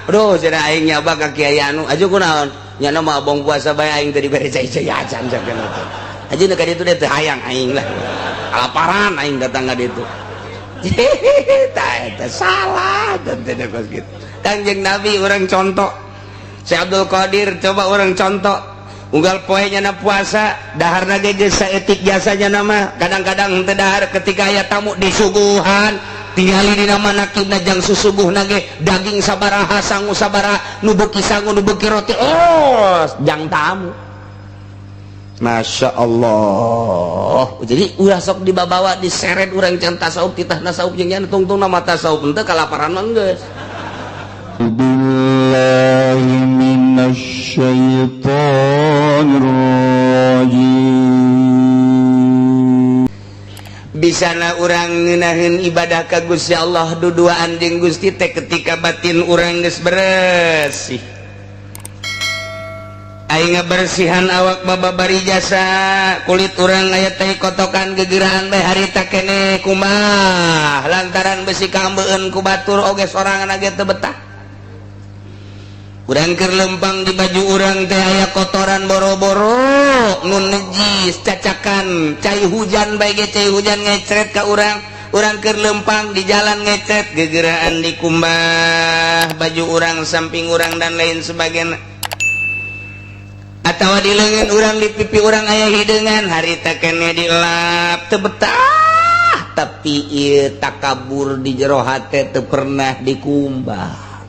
Aduh, cenah aing nyaba ka kiai anu aju kunaon nyana mah abong puasa bae, aing teh dibere cai-cai acan cenah teh. Aja nu ka ditu teh hayang aing lah. Kalaparan aing datang ka ditu. Tah, eta salah teh kos kitu. Kanjeng Nabi urang contoh. Syekh Abdul Qadir coba urang contoh. Unggal poe nyana puasa, daharna ge geus saeutik jasanya nama. Kadang-kadang teu dahar, ketika aya tamu disuguhan, tingali dina manakibna jang susuguhna ge daging sabaraha, sangu sabaraha, nu beuki sangu, nu beuki roti. Oh, jang tamu. Masya Allah. Jadi ulah sok dibawa, diseret urang can tasawuf, titah tasawuf jeung nya tungtung nama tasawuf henteu kalaparan mah geus. بالله من الشيطان الرجيم. Bisana urang ngeunaheun ibadah ka Gusti Allah, duduaan jeung Gusti teh ketika batin urang geus beresih. Aing ngabersihan awak babari jasa kulit urang aya teh kotokan gegeraan bae harita keneh kumaha, lantaran besi kaambeun ku batur oge sorangan ge teu betah. Urang keur lempang, di baju urang teh aya kotoran boro-boro nu nejis, cacakan cai hujan bae ge, cai hujan ngecret ka urang. Urang keur lempang di jalan ngecret, gegeraan dikumbah baju urang, samping urang, dan lain sebagainya. Atau di lengan urang, di pipi urang aya hideungan, harita keneh dilap teu betah. Tapi ieu takabur di jero hate teu pernah dikumbah,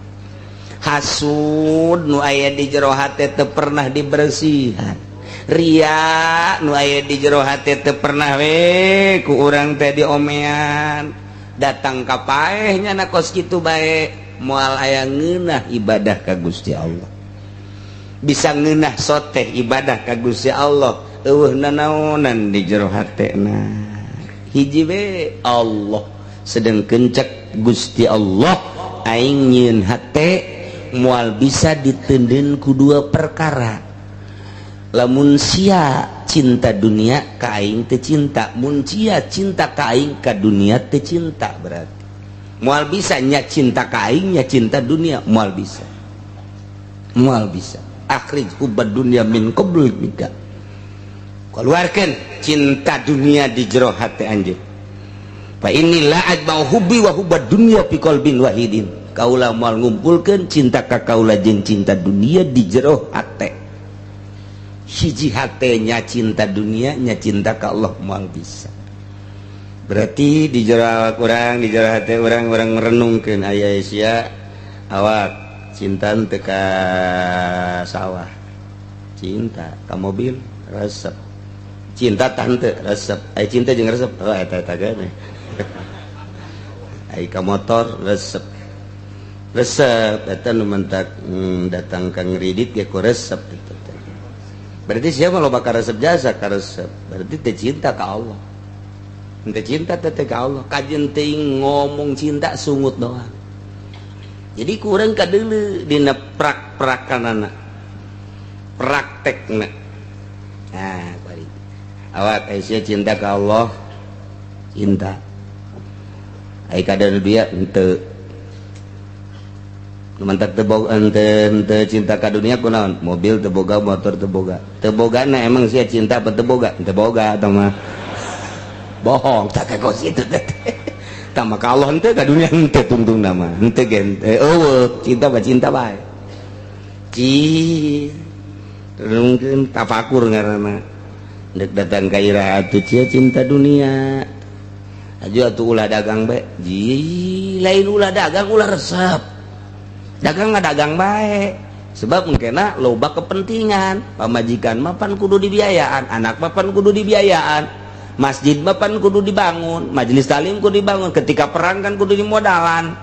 hasud nu aya di jero hate teu pernah dibersihan, ria nu aya di jero hate teu pernah we ku urang teh diomean. Datang ka paeh nya kos kitu bae, moal aya ngeunah ibadah ka Gusti Allah. Bisa ngeunah soteh ibadah ka Gusti Allah, eueuh nanaonan di jero hatena, hiji we Allah. Sedengkeun cek Gusti Allah, aing nyieun hate moal bisa diteundeun ku dua perkara. Lamun sia cinta dunia ka aing, teu cinta. Mun sia cinta ka aing, ka dunia teu cinta. Berarti moal bisa nya cinta ka aing nya cinta dunia, moal bisa, moal bisa. Akhrij hubbad dunya min qalbika, keluarkan cinta dunia di jero hati anjeun. Fa inni la ajma'u hubbi wa hubbad dunya fi qalbin wahidin. Kaula moal ngumpulkeun cinta ka kaula jeung cinta dunia di jero hate hiji. Hatenya cinta dunia nya cinta ka Allah moal bisa. Berarti di jero awak urang, di jero hate urang, urang merenungkeun, aya sia awak cinta teu ka sawah, cinta ka mobil, resep cinta tante resep. Aya cinta jeung resep, oh, eta eta geuning. Ai ka motor resep, resep eta nu mentak datang ka ngridit ge ku resep eta teh. Berarti siapa loba ka resep jasa ka resep, berarti teu cinta ka Allah, teu cinta teh ka Allah. Kajeun teuing ngomong cinta, sungut doang. Jadi kurang kadeuleu dina prak-prakanana, praktekna. Nah, bari awak aya cinta ka Allah, cinta. Ai kada dia henteu. Nu mantak teu boga, henteu, henteu cinta ka dunia kunaon? Mobil teu boga, motor teu boga. Teu bogana emang sia cinta apa teu boga? Teu boga atau mah bohong tak kos itu teh. Tah, maka Allah henteu, ka dunia henteu, tungtung nama henteu ge henteu. Eueuh cinta mah cinta bae. Ci mungkin tafakur ngaranna. Dek datang ka iraha atuh cia cinta dunia? Aju atuh ulah dagang bae. Ji, lain ulah dagang, ulah resep dagang, nggak dagang bae, sebab mungkin loba kepentingan. Pamajikan mapan kudu dibiayaan, anak mapan kudu dibiayaan, masjid mapan kudu dibangun, majelis talim kudu dibangun, ketika perang kan kudu dimodalan.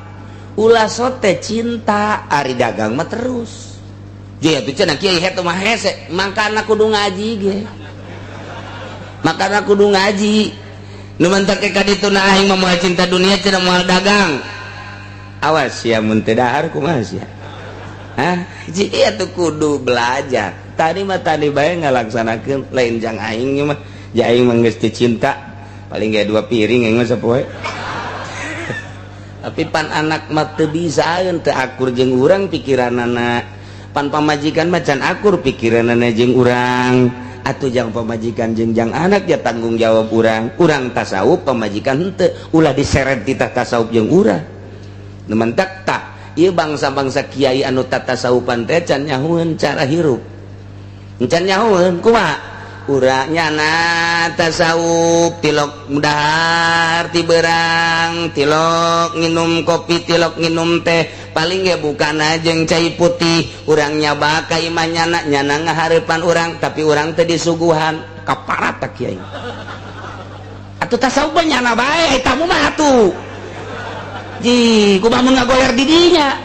Ulah sote cinta, ari dagang mah terus. Jadi atuh cenah kiai hetu mah hese, makana kudu ngaji ge, makana kudu ngaji. Nu mantak ka ditu na aing mah moal cinta dunia cenah, moal dagang. Awas ya mun teu dahar, kumaha sia? Hah? Ji atuh kudu belajar. Tadi mah tadi bae ngalaksanakeun, lain jang aing mah. Ja aing mah geus teu cinta, paling ge dua piring aing mah sapoe. Tapi pan anak mah teu bisaeun teu akur jeung urang pikiranana. Pan pamajikan mah can akur pikiranana jeung urang. Atuh jang pamajikan jeung jang anak ya tanggung jawab urang. Urang tasawuf pamajikan henteu, ulah diseret titah tasawuf jeung urang. Nu mentak tah ieu bangsa-bangsa kiai anu tatasawufan teh can nyahueun cara hirup. Can nyahueun kumaha? Urang nyana tasawuf tilok dahar ti berang, tilok nginum kopi, tilok nginum teh, paling ge bukan jeung cai putih. Urang nyaba ka imah nyana, nyana ngahareupan urang, tapi urang teh disuguhan kaparat tak kiai. Atuh tasawuf mah nyana bae, tamu mah atuh. Ji, kumaha mun ngagoler di dinya.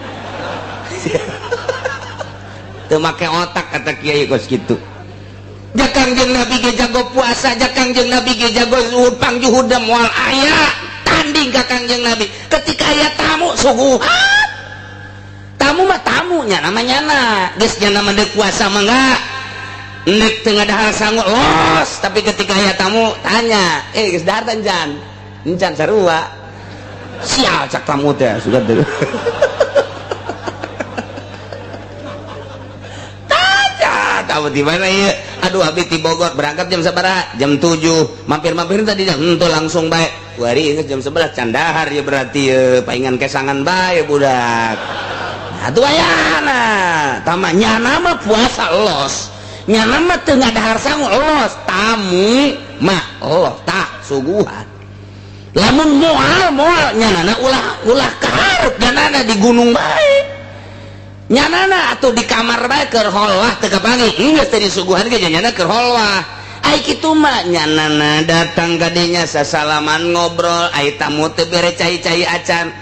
Teu make otak kata kiai kos kitu. Kangjeng Nabi ge jago puasa, Kangjeng Nabi ge jago zuhud, pangjuhud moal aya tanding ka Kangjeng Nabi. Ketika aya tamu suguhan. Tamu mah tamunya namanya na. Geus nya mah deuk puasa mah enggak. Nek teu ngadahar sangu los, tapi ketika aya tamu tanya, geus dahar teh encan? Encan sarua. Sial cak tamu teh sudah teh. Tanya, tamu di mana ieu? Aduh abi ti Bogor berangkat jam sabaraha? Jam 7. Mampir-mampir tadi jam henteu langsung bae. Wari inget jam 11 can dahar ya berarti paingan kesangan bae budak. Atuh ayana tama nyana mah puasa los. Nyana mah teu ngadahar sangu los, tamu mah los tah suguhan. Lamun moal moal nyanana ulah ulah kaharep nyanana di gunung bae. Nyanana atuh di kamar bae keur holwah teu kapanggih. Geus teh disuguhan ge nyanana keur holwah. Ai kitu mah nyanana datang ka dinya sasalaman ngobrol, ai tamu teu bere cai-cai acan.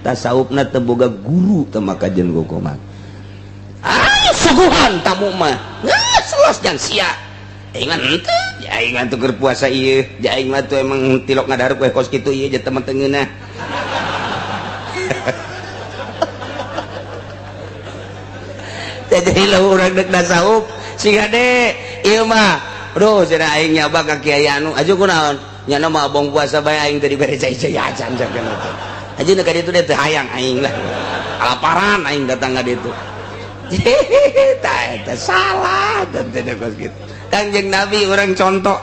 Tasawufna teu boga guru teu maka jeung gogoman. Ai suguhan tamu mah. Geus los jang sia. Aing mah henteu, aing mah teu keur puasa ieu. Aing mah tuh emang tilok ngadarep we kos kitu ieu jeung teman teu ngeunah. Jadi lah urang dek tasawuf sing hade ieu mah. Aduh cenah aing nyaba ka kiai anu aju kunaon? Nyana mah abong puasa bae aing teh dibere cai-cai acan cenah teh. Aju nu ka ditu teh teu hayang aing lah. Kalaparan aing datang ka ditu. Tah eta salah teh kos kitu. Kangjeng Nabi urang contoh.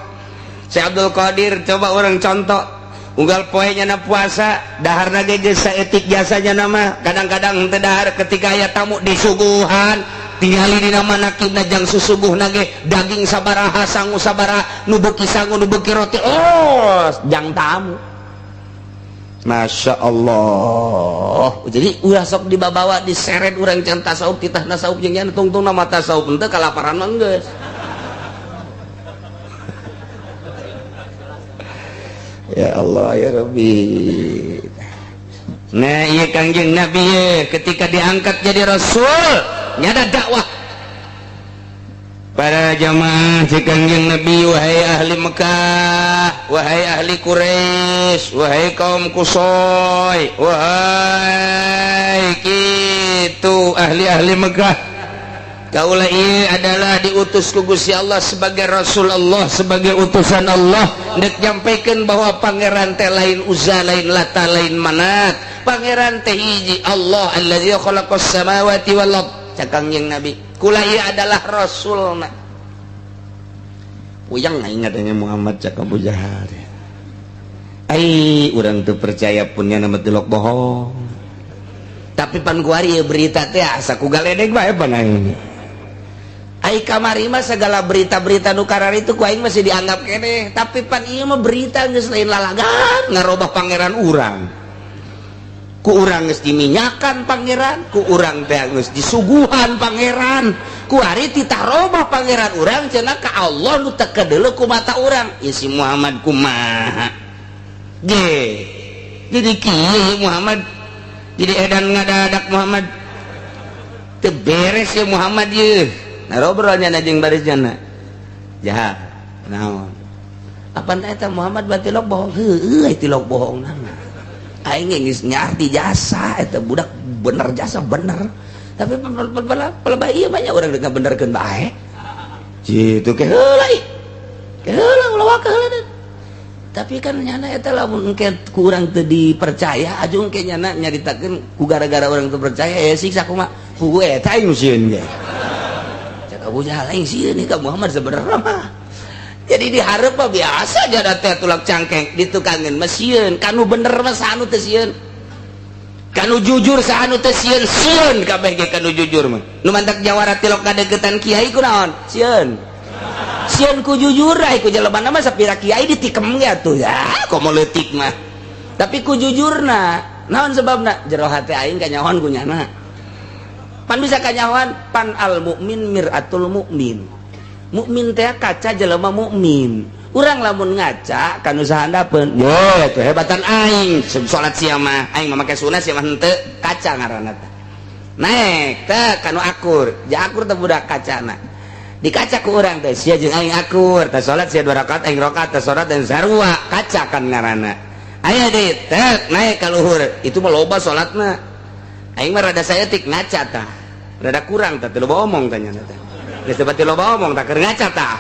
Syekh Abdul Qadir coba urang contoh. Unggal poe nyana puasa, daharna ge geus saeutik jasanya nama. Kadang-kadang teu dahar ketika aya tamu disuguhan, tingali dina manakibna jang susuguhna ge daging sabaraha, sangu sabaraha, nu beuki sangu, nu beuki roti, oh, jang tamu. Masya Allah. Jadi ulah sok dibabawa diseret urang can tasawuf titah tasawuf jeung nya tungtungna mah tasawuf henteu kalaparan mah geus. Ya Allah ya Rabbi. Nah iya Kangjeng Nabi ye, ketika diangkat jadi rasul nyada dakwah para jamaah si Kangjeng Nabi, wahai ahli Mekah, wahai ahli Quraisy, wahai kaum Kusoy, wahai kitu ahli-ahli Mekah, kaulah ieu adalah diutus ku Gusti Allah sebagai Rasul Allah, sebagai utusan Allah, dek nyampaikan bahwa pangeran teh lain Uzza, lain Lata, lain Manat, pangeran teh hiji Allah allazi khalaqas samawati wal ard. Cak Kangjeng Nabi, kula ieu adalah rasulna. Puyeng aing ngadenge Muhammad cak Abu Jahal. Ai urang teu percaya pun nya nama tilok bohong. Tapi pan kuari ieu berita teh asa ku galedeg bae pan aing. Ai kamari mah segala berita-berita nu karari itu ku aing masih dianggap keneh, tapi pan ieu mah berita geus lain lalagan ngarobah pangeran urang. Ku urang geus diminyakan pangeran, ku urang teh geus disuguhan pangeran, ku ari titah robah pangeran urang cenah ka Allah nu teu kadeuleu ku mata urang. Ieu si Muhammad kumaha? Ge. Jadi kieu Muhammad, jadi edan ngadadak Muhammad. Teu beres ya Muhammad ieu. Nah robrolnya na jeung baris jana. Jahat. Naon? Apaan eta Muhammad batilok bohong? Heueuh tilok bohong nama. Aing geus nyarti jasa eta budak bener jasa bener. Tapi pelebah ieu mah nya urang deuk ngabenerkeun bae. Kitu ke heula ih. Ke heula ulah waka heula. Tapi kan nyana eta lamun engke kurang teu dipercaya, aju engke nyana nyaritakeun ku gara-gara orang teu percaya ya siksa kumaha? Ku eta aing sieun ge. Cek Abu Jahal, aing sieun ka Muhammad sebenarnya mah. Jadi diharap mah biasa aja teh tulak cangkeng, ditukangeun mah sieun. Kanu bener mah sanu teu sieun, kanu jujur sanu teu sieun. Sieun kabeh ge kanu jujur mah. Nu mantak jawara tilok kadeukeutan kiai kunaon? Sieun, sieun ku jujur. Ai ku jelema mah sapira kiai ditikem ge atuh ya, komo leutik mah. Tapi ku jujurna naon sebabna? Jero hate aing kanyahoan ku nyana, pan bisa kanyahoan. Pan al mukmin miratul mukmin, mukmin teh kaca jelema mukmin. Urang lamun ngaca kanu sahandapeun, ye kehebatan aing salat sia mah, aing mah make sunah, sia mah henteu. Kaca ngaranna teh naek teh kanu akur ja, akur teh budak kacana. Di kaca ku urang teh sia jeung aing akur teh, salat sia dua rakaat, aing rakaat teh, salat dan sarua kaca kan ngaranna. Aya deui teh naek ka luhur, itu mah loba salatna, aing mah rada saeutik. Ngaca tah rada kurang teh, teu loba omong teh nya teh, geus teu pati loba omong tah, keur ngaca tah,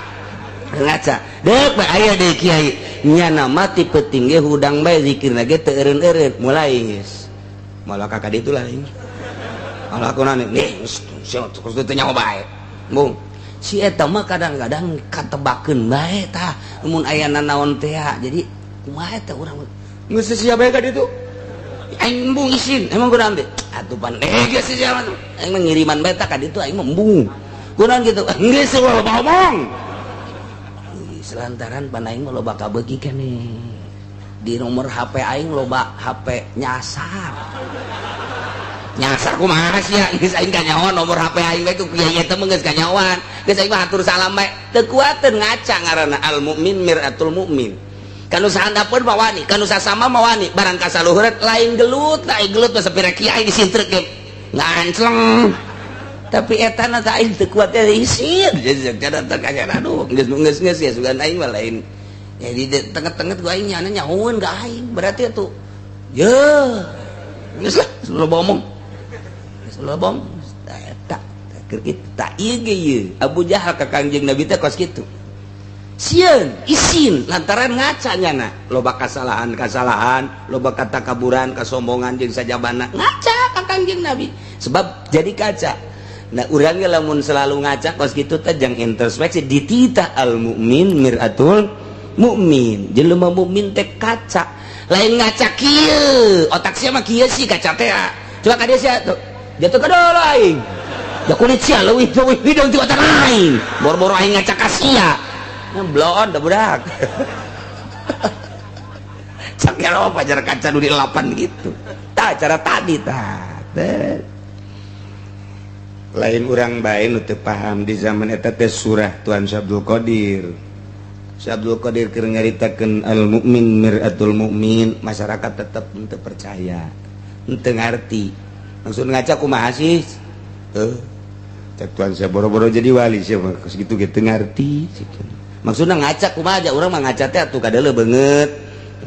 ngaca dek bae. Aya deui kiai nyana mah tipe tinggi hudang bae, zikirna ge teu eureun-eureun, mulai geus malah kakak ditu lah aing malah aku nanya nih sia terus teu nyaho bae. Bung si eta mah kadang-kadang katebakeun bae tah mun aya nanaon teh. Jadi kumaha eta urang geus sia bae ka ditu, aing embung isin. Emang kunaon teh atuh? Pan geus sia mah aing mah ngiriman bae tah ka ditu, aing mah embung. Kunaon kitu? Geus loba omong. Selantaran pan aing mah loba kabeuki keneh di nomor HP aing, loba HP nyasar nyasar. Kumaha sia? Geus aing kanyahoan nomor HP aing bae ku kiai eta mah, geus kanyahoan, geus aing mah atur salam bae, teu kuateun. Ngaca ngaranna al mukmin miratul mukmin. Kanu sahandapeun mah wani, kanu sasama mah wani, barang kasaluhureun lain gelut. Lain gelut mah sapira kiai disintrek ge ngancleng, tapi eta na teh aing teu kuat ya, isin. Jadi teh aduh, geus geus geus ya sugan aing mah lain ya, di tengah-tengah gua aing nyana nyahoeun ka aing berarti atuh ye geus lah, loba omong, geus loba omong eta keur kitu. Tak ieu ge ieu Abu Jahal ka Kangjeng Nabi teh kos kitu, sieun, isin, lantaran ngaca nyana loba kasalahan-kasalahan, loba kata kaburan, kasombongan jeung sajabana. Ngaca ka Kangjeng Nabi sebab jadi kaca. Nah, urangnya lamun selalu ngaca kos kitu teh jang introspeksi, dititah al mukmin miratul mukmin, jelema mukmin teh kaca. Lain ngaca kieu, otak sia mah kieu sih kaca teh. Coba ka dia sia tuh, jatuh ke dulu aing ya, kulit sia leuwih leuwih hidung ti otak aing, boro-boro aing ngaca ka sia. Bloon dah budak. Cak ya apa cara kaca nu dilapan gitu tah, cara tadi tah. Lain urang bae nu teu paham di zaman eta teh. Surah Tuan Syekh Abdul Qadir, Syekh Abdul Qadir keur nyaritakeun al mukmin miratul mukmin, masyarakat tetep teu percaya, teu ngarti maksud ngaca kumaha sih. Cek Tuan saya, boro-boro jadi wali sih mah gitu gitu ngarti maksudnya ngaca kumaha aja. Urang mah ngaca teh atuh kadeuleu beungeut,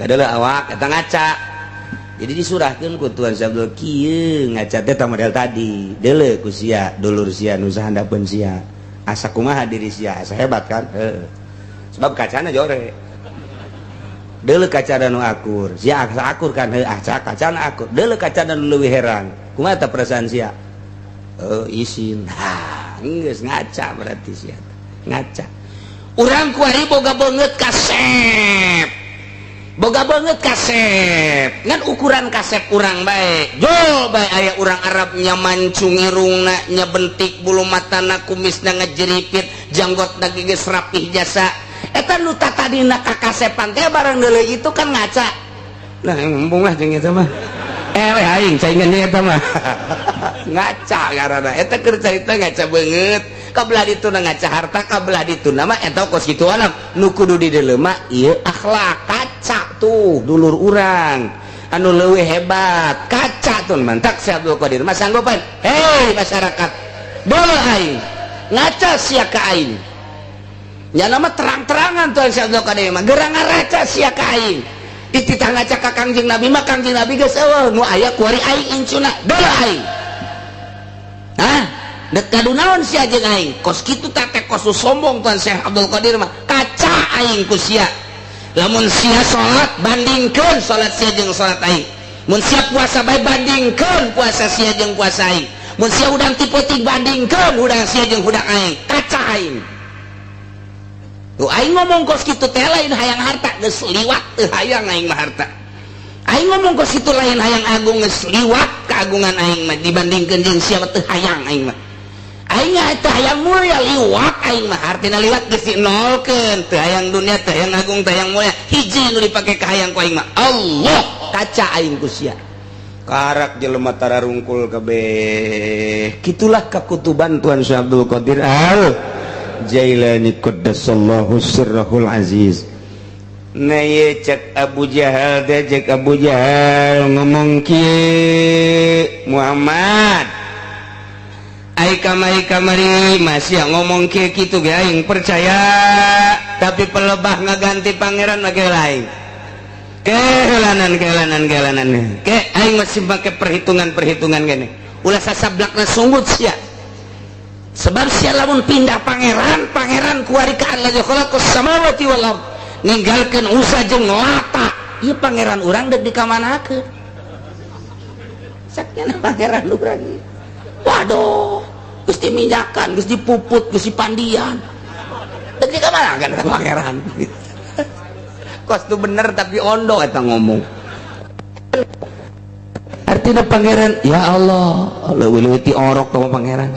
kadeuleu awak, eta ngaca. Jadi disurahkeun ku Tuan Syekh Abdul kieu, ngaca teh tah model tadi, deuleu ku sia, dulur sia nu sahandapeun sia, asa kumaha diri sia? Asa hebat kan? Heuh, sebab kacana jore. Deuleu kacana nu akur, sia asa akur kan? Heuh, asa kacana akur. Deuleu kacana nu leuwih herang, kumaha tah perasaan sia? Oh, isin. Ha, geus ngaca berarti sia ngaca. Urang kuari boga beungeut kasep, boga banget kasep, ngan ukuran kasep urang bae. Jo bae aya urang Arabnya mancung irungna nya, bentik bulu matana, kumisna ngejeripit, janggotna geus rapih jasa. Eta nu tadina kakasepan teh barang deuleu itu kan ngaca. Nah, embung lah jeung eta mah, eh aing saingan eta mah ngaca ngaranna. Eta keur carita ngaca beungeut, kabelah ditu ngaca harta, kabelah ditu nama eta kos kitu alam. Nu kudu di deuleu mah ieu akhlak. Kaca tuh dulur urang anu leuwih hebat, kaca tuh mantak Syekh Abdul Qadir mah sanggupan. Hei masyarakat, deuleu aing, ngaca sia ka aing. Nya nama terang-terangan tuh Syekh Abdul Qadir mah gerang ngaraca sia ka aing. Dititah ngaca ka Kangjeng Nabi mah, Kangjeng Nabi geus eueuh, nu aya kuari aing incuna. Deuleu aing. Hah, dek kadu naon sia jeung aing? Kos kitu teh kos sombong Tuan Syekh Abdul Qadir mah. Kaca aing ku sia. Lamun sia salat, bandingkeun salat sia jeung salat aing. Mun sia puasa bae, bandingkeun puasa sia jeung puasa aing. Mun sia hudang ti peuting, bandingkeun hudang sia jeung hudang aing. Kaca aing. Tuh, aing ngomong kos kitu teh lain hayang harta, geus liwat teu hayang aing mah harta. Aing ngomong kos kitu lain hayang agung, geus liwat keagungan aing mah dibandingkeun jeung sia mah teu hayang aing mah. Aing teu hayang mulia, liwat aing mah, artina liwat geus dinolkeun, teu hayang dunia, teu hayang agung, teu hayang mulia. Hiji nu dipake kahayang ku aing mah Allah. Kaca aing ku sia. Karak jelema tararungkul kabeh. Kitulah kakutuban Tuan Syekh Abdul Qadir Al Jailani qaddasallahu sirrahul aziz. Nah, ye cek Abu Jahal teh, cek Abu Jahal ngomong kieu, "Muhammad, ai kamari kamari masih ngomong kieu kitu ge aing percaya, tapi pelebah ngaganti pangeran make lain kehelanan kehelanan kehelanan ke aing masih make perhitungan-perhitungan gini. Ulah sasablakna sunggut sia, sebab sia lamun pindah pangeran, pangeran kuari ka allazi khalaqas samawati wal ard, ninggalkeun Uzza jeung Lata, ieu pangeran urang deuk dikamanakeun? Sakjana pangeran urang ieu, waduh, geus diminyakan, geus dipuput, geus dipandian, deuk dikamanakeun eta pangeran?" Kos tuh bener, tapi ondo eta ngomong. Artinya pangeran, ya Allah, leuwih ti orok sama pangeran,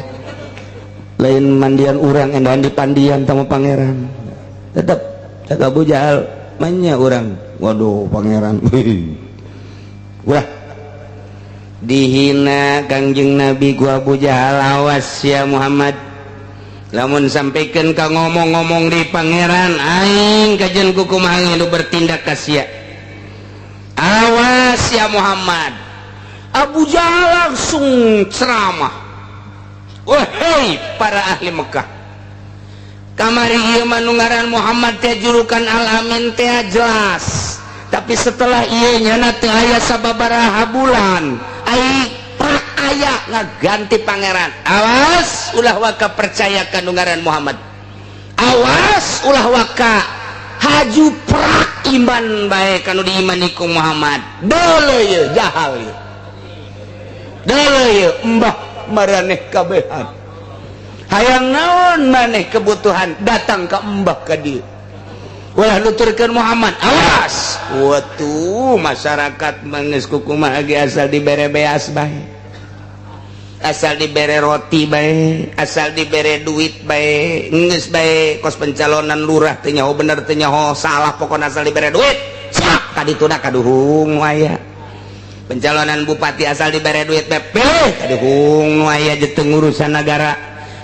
lain mandian urang endahan di pandian sama pangeran. Tetep cek Abu Jahal manya urang, waduh, pangeran. Wah, dihina Kangjeng Nabi ku Abu Jahal. "Awas ya Muhammad, lamun sampaikan ka ngomong-ngomong di pangeran aing, kajen kukumaha nu bertindak ka sia. Awas ya Muhammad." Abu Jahal langsung ceramah, "Wahai para ahli Mekah, kamari ieu mah nu ngaran Muhammad teh julukan Al-Amin teh jelas, tapi setelah ieu nyana teu aya sababaraha bulan ai prak aya ngaganti pangeran. Awas, ulah waka percaya ka nu ngaran Muhammad. Awas, ulah waka haju prak iman bae kanu diimani ku Muhammad. Deuleu ye Jahal ye, deuleu ye embah maraneh kabehan. Hayang naon maneh kebutuhan, datang ke embah ka dieu. Ulah nuturkeun Muhammad, awas." Watu masyarakat mangeus kukumaha ge asal dibere beas bae, asal dibere roti bae, asal dibere duit bae, geus bae. Kos pencalonan lurah, teu nyaho bener teu nyaho salah, pokona asal dibere duit siap ka dituna kaduhung nu aya. Pencalonan bupati, asal dibere duit bae, pilih kaduhung nu aya, jeung urusan negara.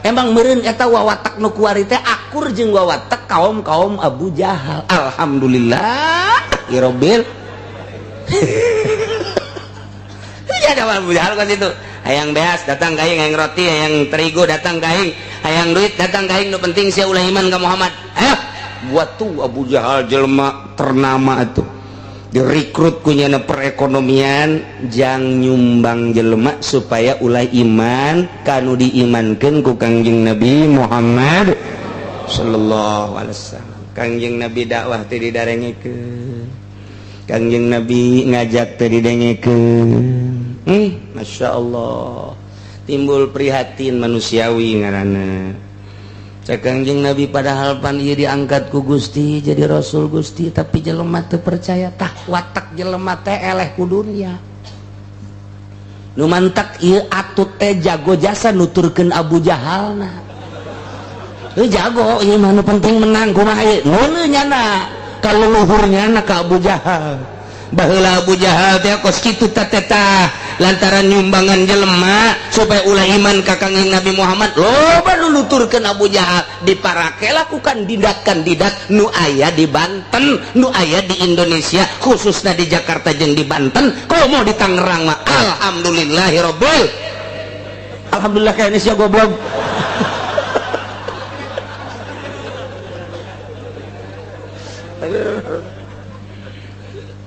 Emang meureun eta wawatak nu kuari teh akur jeung wawatak kaum-kaum Abu Jahal. Alhamdulillah irobil. Ya, ada Abu Jahal kan itu, hayang beas datang ka aing, hayang roti, hayang terigu datang ka aing, hayang duit datang ka aing, nu penting sia ulah iman ka Muhammad. Ayo buat tuh Abu Jahal jelema ternama tuh direkrut kunyana perekonomian jang nyumbang jelema supaya ulah iman kanu diimankeun ku Kangjeng Nabi Muhammad sallallahu alaihi wasallam. Kangjeng Nabi dakwah teh didarengekeun, Kangjeng Nabi ngajak teh didengekeun. Masya Allah, timbul prihatin manusiawi ngaranna. Cek Kangjeng Nabi, padahal pan ieu diangkat ku Gusti jadi Rasul Gusti, tapi jelema teu percaya. Tah, watak jelema teh eleh ku dunya. Nu mantak ieu atut teh jago jasa nuturkeun Abu Jahalna. Euy, jago ieu mah, nu penting menang kumaha ieu. Ngeuneuh nyana kaluluhur nyana ka Abu Jahal. Baheula Abu Jahal teh kos kitu teh tah, lantaran nyumbangan jelema supaya ulah iman ka Kangjeng Nabi Muhammad, loba nu nuturkeun Abu Jahal, diparake lakukan kandidat-kandidat nu aya di Banten, nu aya di Indonesia, khususnya di Jakarta jeung di Banten, komo di Tangerang mah. Alhamdulillahirabbil alhamdulillah kayaknya sia goblok.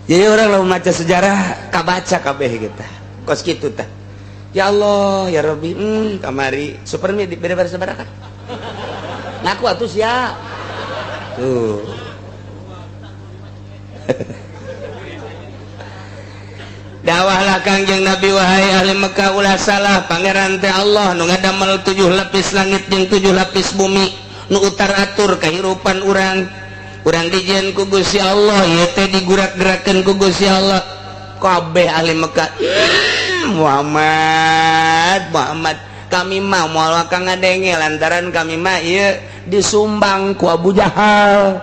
Jadi orang lamun maca sejarah kabaca kabeh kita kos kitu tah. Ya Allah ya Rabbi, kamari supermi di beda sabaraha ngaku atuh sia tuh. Dakwahlah Kangjeng Nabi wahai ahli Mekah, ulah salah, pangeran teh Allah nu ngadamel 7 lapis langit jeung 7 lapis bumi, nu utar atur kehidupan urang. Urang dijieun ku Gusti Allah, ieu teh digurak-gerakeun ku Gusti Allah. Kabeh ahli Mekah, Muhammad, Muhammad, kami mah moal ka ngadenge lantaran kami mah ieu disumbang ku Abu Jahal.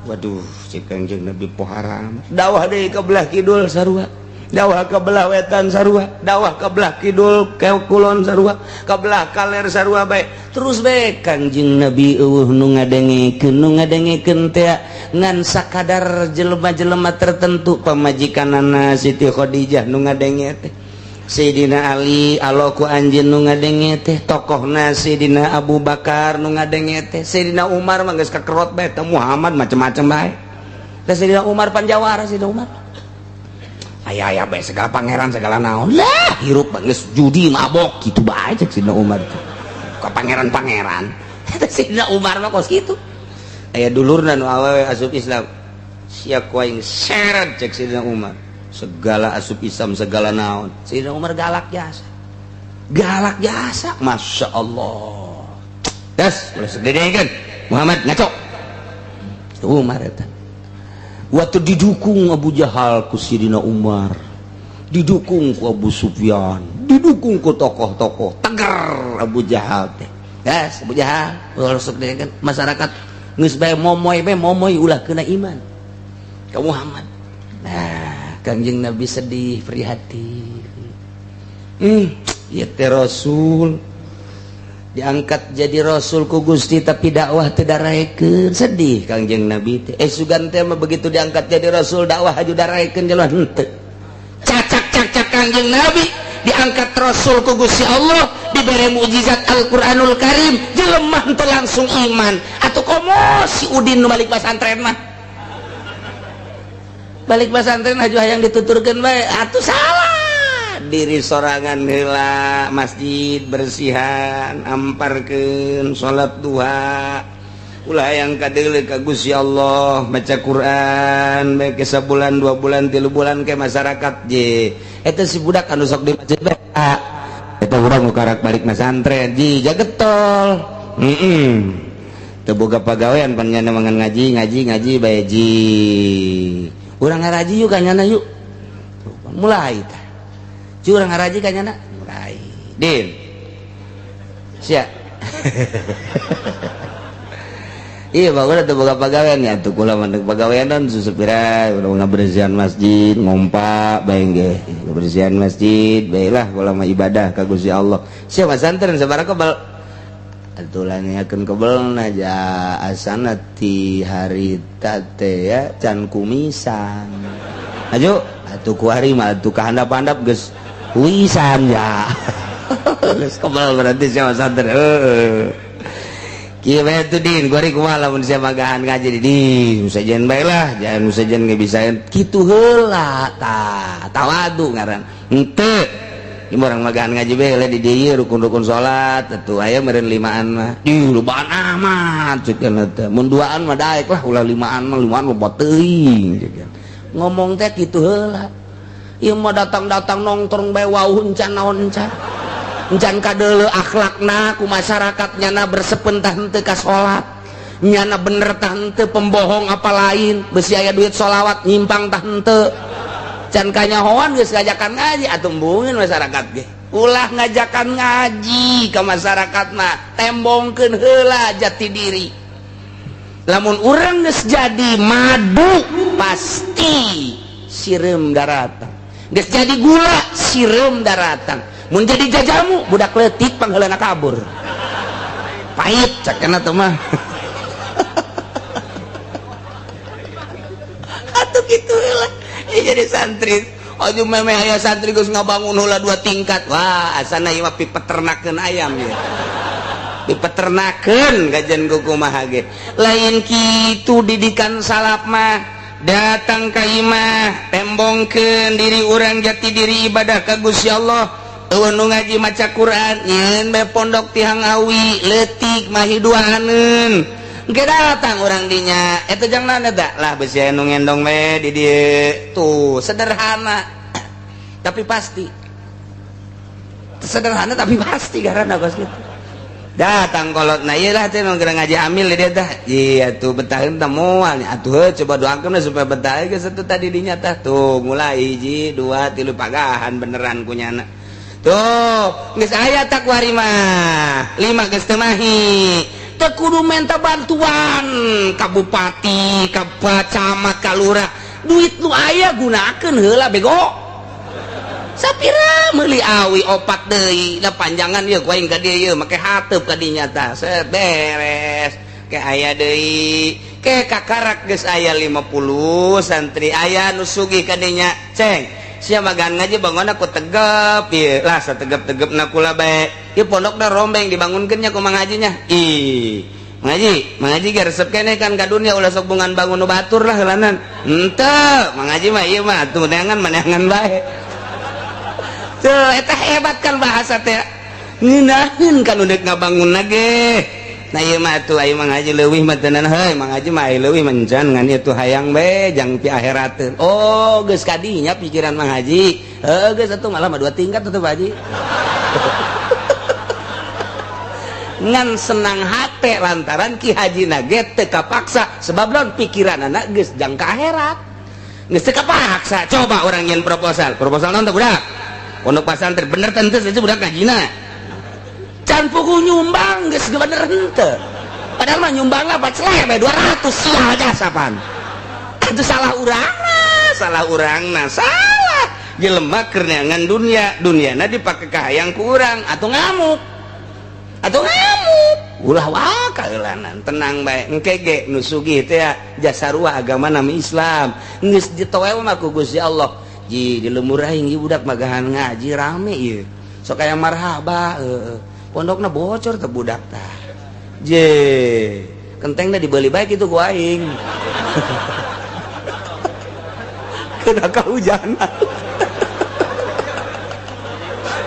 Waduh, cek Kangjeng Nabi poharam. Dakwah deui ka belah kidul sarua, dakwah ke belah wetan sarua, dakwah ke belah kidul ke kulon sarua, ke belah kaler sarua bae. Terus bae Kangjeng Nabi eueuh nu ngadengekeun, nu ngadengekeun teh ngan sakadar jelema-jelema tertentu, pamajikanana Siti Khadijah nu ngadenge teh, Sayyidina Ali aloku anjeun nu ngadenge teh, tokohna Sayyidina Abu Bakar nu ngadenge teh. Sayyidina Umar mah geus kakerot bae teh, Muhammad macem-macem bae. Teh Sayyidina Umar panjawara, Sayyidina Umar aya aya bae segala pangeran segala naon lah, hirup geus judi mabok kitu bae cek Sayyidina Umar teh ka pangeran-pangeran. Eta Sayyidina Umar mah kos kitu. Aya dulurna nu awewe asup Islam, sia ku aing seret cek Sayyidina Umar, segala asup Islam segala naon. Sayyidina Umar galak jasa, galak jasa, Masya Allah. Das ulah segedekeun Muhammad ngaco Umar eta. Waktu didukung Abu Jahal ku Sayyidina Umar, didukung ku Abu Sufyan, didukung ku tokoh-tokoh, tegar Abu Jahal teh. Yes, Abu Jahal ulah segedekeun masyarakat geus bae momoy bae momoy ulah kena iman ka Muhammad. Nah, Kangjeng Nabi sedih prihatin. Ieu teh Rasul diangkat jadi Rasul ku Gusti tapi dakwah teu daraekeun, sedih Kangjeng Nabi teh. Sugan teh mah begitu diangkat jadi Rasul dakwah aju daraekeun jalan henteu. Cacak-cacak Kangjeng Nabi diangkat Rasul ku Gusti Allah, dibere mukjizat Al-Qur'anul Karim, jelema henteu langsung iman. Atuh komo si Udin nu balik pasantren mah. Balik pasantren aju hayang dituturkeun bae, atuh salah. Diri sorangan heula, masjid bersihan, amparkeun salat duha, ulah yang kadeuleu ka Gusti Allah, baca Quran bae ke sabulan 2 bulan 3 bulan ke masyarakat je eta si budak anu sok di masjid bae, eta urang nu karak balik masantren ji jagetol teu boga pagawean pan nyana mangan ngaji ngaji ngaji bae ji urang ngaraji yuk kanyana yuk mulai tah curang ngaraji kanyana mulai din sia. Iya bagus atuh boga pagawean ya atuh kula mah pagawean susupira urang ngabersihan masjid ngompa bae ge ngabersihan masjid bae lah kula mah ibadah ka Gusti Allah. Sia masantren sabaraha kebel atuh lanyakeun kebelna ja asana ti harita teh ya can kumisan aju atuh kuari mah atuh kahandap-handap geus wisan ya. Geus kebel berarti sia masantren heuh. Kieu bae tuh din kuari kumaha lamun sia magahan ngaji di din sajian bae lah jangan sajian ge bisaeun kitu heula tah tawadu ngaran henteu ieu urang magahan ngaji bae lah di dieu rukun-rukun salat atuh aya meureun limaan mah ih lobaan amat ceuk teh mun duaan mah daek lah ulah limaan mah limaan loba teuing ceuk ngomong teh kitu heula. Ieu mah datang-datang nongtrong bae wauh encan naon encan encan kadeuleu akhlakna ku masyarakat nyana bersepentah henteu ka salat nyana bener tah henteu pembohong apa lain besi aya duit sholawat nyimpang tah henteu can kanyahoan geus ngajakan ngaji atuh embungin masyarakat ge ulah ngajakan ngaji ka masyarakat mah tembongkeun heula jati diri. Lamun urang geus jadi madu pasti sireum daratang, geus jadi gula sireum daratang, mun jadi jajamu budak leutik pangheulana kabur pahit cakena teh mah. Atuh kitu heula jadi santri aju memeh aya santri geus ngabangun heula 2 tingkat wah asana ieu mah pipeternakeun ayam ieu pipeternakeun kajian kumaha ge lain kitu didikan salaf mah. Datang ka imah tembongkeun diri urang jati diri ibadah ka Gusti Allah. Eueuh nu ngaji maca Quran nyeun bae pondok tihang awi leutik mahi duaneun engke datang urang dinya eta jang naon eta lah besi anu ngendong bae di dieu tuh sederhana. Tapi pasti sederhana, tapi pasti karena kos gitu. Datang kolot, nah iyalah teh nu ngaji amil dia tah. Iya tuh, betaheun tah moal atuh, coba doakeun supaya betah geus atuh. Tadi dinya tah tuh mulai hiji, dua, tilu, pagahan beneran kunyana. Tuh geus aya takwari mah lima, geus teu mahi, teu kudu minta bantuan ka bupati, ka camat, ka lurah. Duit nu aya gunakeun heula, bego. Sapira meuli awi opat deui da panjangan ieu ku aing ka dieu, ieu make hateup ka dinya tah. Set, beres. Ke aya deui ke kakarak geus aya 50 santri, aya nu sugih ka dinya, "Ceng, sia magan ngaji, bangun aku tegep ieu lah, sategep-tegepna kula bae ieu pondokna rombeng, dibangunkeun nya ku Mang Hajinya." Ih, ngaji, mengaji ge resep keneh kan ka dunya, ulah sok bungan bangun nu batur lah heulanan. Henteu, mengaji mah ieu mah atuh neangan maneangan bae. Tuh, eta hebat kan bahasa teh. Ngeunaheun kan udah ngabangun ge. Nah, ieu mah atuh aya Mang Haji leuwih mah tenan heuy, Mang Haji mah aya leuwih mencan ngan ieu tuh hayang bae jang pi akhirateun. Oh, geus kadinya pikiran Mang Haji. Heuh, geus atuh malah mah dua tingkat atuh, Pak Haji. Ngan senang hate lantaran Ki Haji nage teu kapaksa, sebab lawan pikiran anak geus jang ka akhirat. Geus teu kapaksa. Coba orang nyen proposal. Proposal naon teh, budak? Pondok pesantren bener tentu saja budak ngajina. Can puguh nyumbang geus bener henteu. Padahal mah nyumbang lah 4 bae 200 sial jasapan. Itu salah urang, salah urang, nah salah. Jelema keur neangan dunia, duniana dipake kahayang ku urang atau ngamuk. Atau ngamuk. Ulah wae kaeulanan, tenang bae. Engke ge nu sugih teh jasa sarua agama nami Islam. Geus ditoel mah ku Gusti Allah. Ji, di lembur aing ieu budak magahan ngaji rame ieu. Sok aya marhaba, heueuh. Pondokna bocor teh budak tah. Je, kentengna dibeli bae kitu ku aing. Kena kahujanan.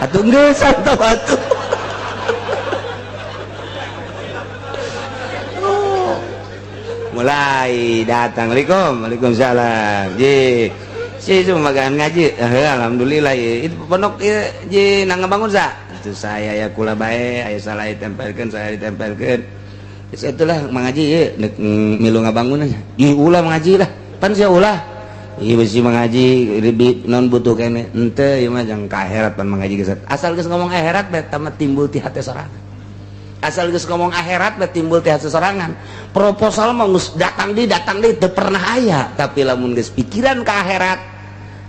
Atuh geus atuh atuh. Oh. Mulai datang, Assalamualaikum, waalaikumsalam. Ji, si itu magahan ngaji, alhamdulillah ya. Itu pondok ieu ji nang ngabangun sa? Itu saya ya kula bae, aya salah ditempelkeun, saya ditempelkeun. Geus itulah mengaji ieu nek milu ngabangun aja. Ih ulah mengaji lah. Pan sia ulah. Ih besi mengaji non butuh kene. Henteu ieu mah jang ka akhirat pan mengaji geus. Asal geus ngomong akhirat bae tamat timbul ti hate sorangan. Asal geus ngomong akhirat bae timbul ti hate sorangan. Proposal mah geus datang di teu pernah aya, tapi lamun geus pikiran ka akhirat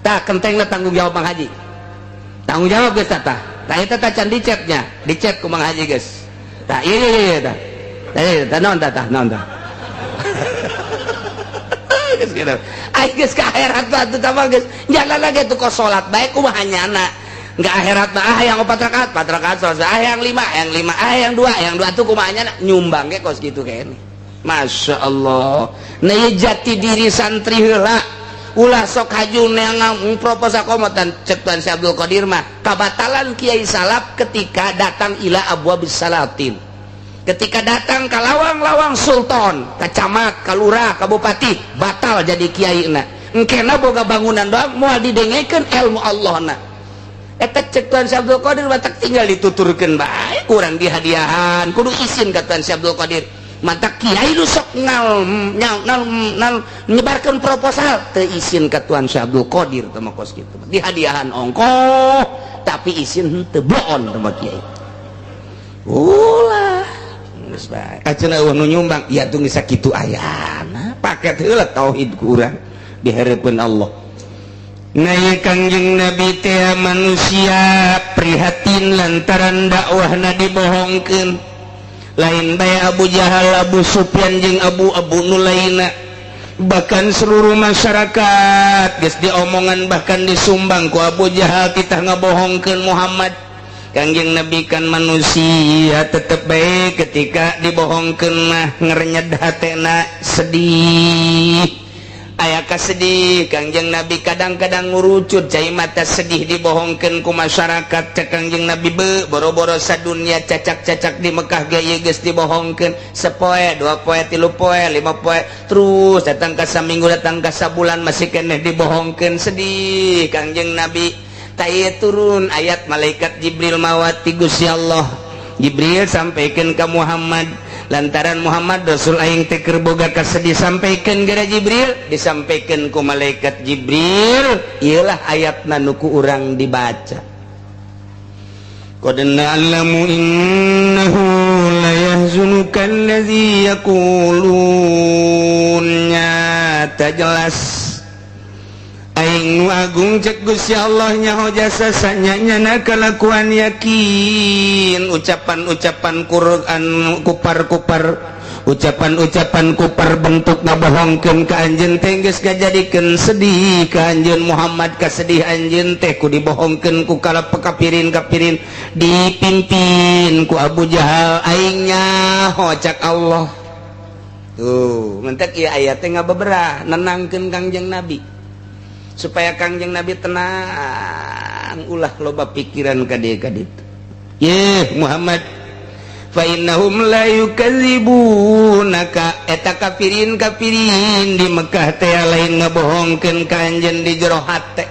tah kentengna tanggung jawab Mang Haji. Tanggung jawab geus tah. Tah eta tah can dicetnya, dicet ku Mang Haji geus. Tah ieu ieu ieu tah. Tah ieu tah naon tah tah naon tah. Geus kitu. Ai geus ka akhirat mah atuh tah mah geus jalan lagi tuh kok salat bae kumaha nyana. Enggak akhirat mah ah yang 4 rakaat, 4 rakaat selesai, ah yang 5, yang 5, ah yang 2, yang 2 tuh kumaha nyana nyumbang ge kos kitu kene. Masya Allah. Nah ieu jati diri santri heula. Ulah sok haju neangan proposal komotan cek Tuan Syekh Abdul Qadir mah kabatalan kiai salaf ketika datang ila abwabis salatin, ketika datang ke lawang-lawang sultan, ke camat, ke lurah, ke bupati, batal jadi kiai na. Engkena boga bangunan doang moal didengekeun ilmu Allah na. Eta cek Tuan Syekh Abdul Qadir batak tinggal dituturkeun bae kurang dihadiahan kudu izin ka Tuan Syekh Abdul Qadir. Mata kiai nu sok ngal ngal ngal, ngal nyebarkan proposal teu izin ka Tuan Syekh Abdul Qadir teh mah kos kitu. Dihadiahan ongkoh tapi izin henteu boon teh mah kiai. Ulah geus bae. Acenah eueuh nu nyumbang ya tuh geus sakitu ayana. Paket heula tauhid ku urang di hareupeun Allah. Nah ieu Kangjeng Nabi teh manusia prihatin lantaran dakwahna dibohongkeun. Lain bae Abu Jahal, Abu Sufyan jeung Abu-abu nu lainna, bahkan seluruh masyarakat geus diomongan bahkan disumbang ku Abu Jahal titah ngabohongkeun Muhammad. Kangjeng Nabi kan manusia tetep bae ketika dibohongkeun mah ngerenyed hatena, sedih. Aya kasedih Kangjeng Nabi kadang-kadang ngurucut cai mata sedih dibohongkeun ku masyarakat. Cek Kangjeng Nabi be boro-boro sadunya cacak-cacak di Mekah ge ieu geus dibohongkeun sepoe, dua poe, tilu poe, lima poe, terus datang ka saminggu, datang ka sabulan masih keneh dibohongkeun. Sedih Kangjeng Nabi. Tah turun ayat, malaikat Jibril mawa ti Gusti Allah. Jibril sampaikan ke Muhammad, lantaran Muhammad Rasul aing teh keur boga kasedih, sampaikan gara Jibril, disampaikan ku malaikat Jibril. Iyalah ayat nu ku urang dibaca. Qad na'lamu innahu la yahzunuka allazi yaqulun. Nyata jelas aing nu agung, cek Gusti Allah, nyaho jasa sanyana kalakuan yakin ucapan-ucapan Quran kupar-kupar, ucapan-ucapan kupar bentuk ngabohongkeun ka anjeun teh geus ngajadikeun sedih ka anjeun Muhammad. Kasedih anjeun teh ku dibohongkeun ku kala pekapirin kapirin, dipimpin ku Abu Jahal. Aing nyaho, cak Allah. Tuh, mentek ieu ayat teh ngabeberah, nenangkeun Kangjeng Nabi supaya Kangjeng Nabi tenang, ulah loba pikiran ka dieu ka ditu. Ye Muhammad, fa innahum la yukadzibunaka, eta kafirin kafirin di Mekah teh lain ngabohongkeun ka anjeun di jero hate,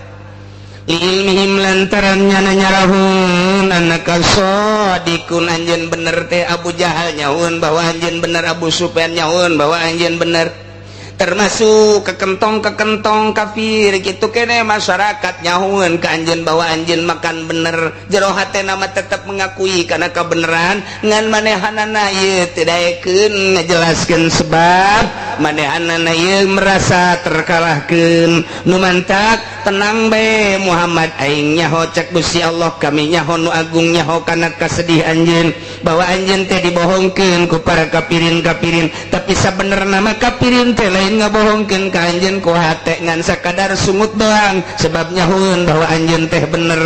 ilmihim, lantaran nyana nyarahun, annaka shadiqun, anjeun bener teh. Abu Jahal nyahueun bahwa anjeun bener, Abu Sufyan nyahueun bahwa anjeun bener, termasuk kekentong-kekentong kafir gitu kene masyarakat nyahueun ke anjeun bahwa anjeun makan bener. Jero hatena mah tetap mengakui karena kebenaran, ngan manehanana ieu teu daekeun ngajelaskeun, sebab manehanana ieu merasa terkalahkeun. Nu mantak tenang bae Muhammad, aing nyaho, cek Gusti Allah, kami nyaho, nu agung nyaho kana kasedih anjeun, bahwa anjeun teh dibohongkeun ku para kafirin-kafirin. Tapi sabenerna mah kafirin teh lain ngabohongkeun ka anjeun ku hate, ngan sakadar sungut doang, sebab nyahueun bahwa anjeun teh bener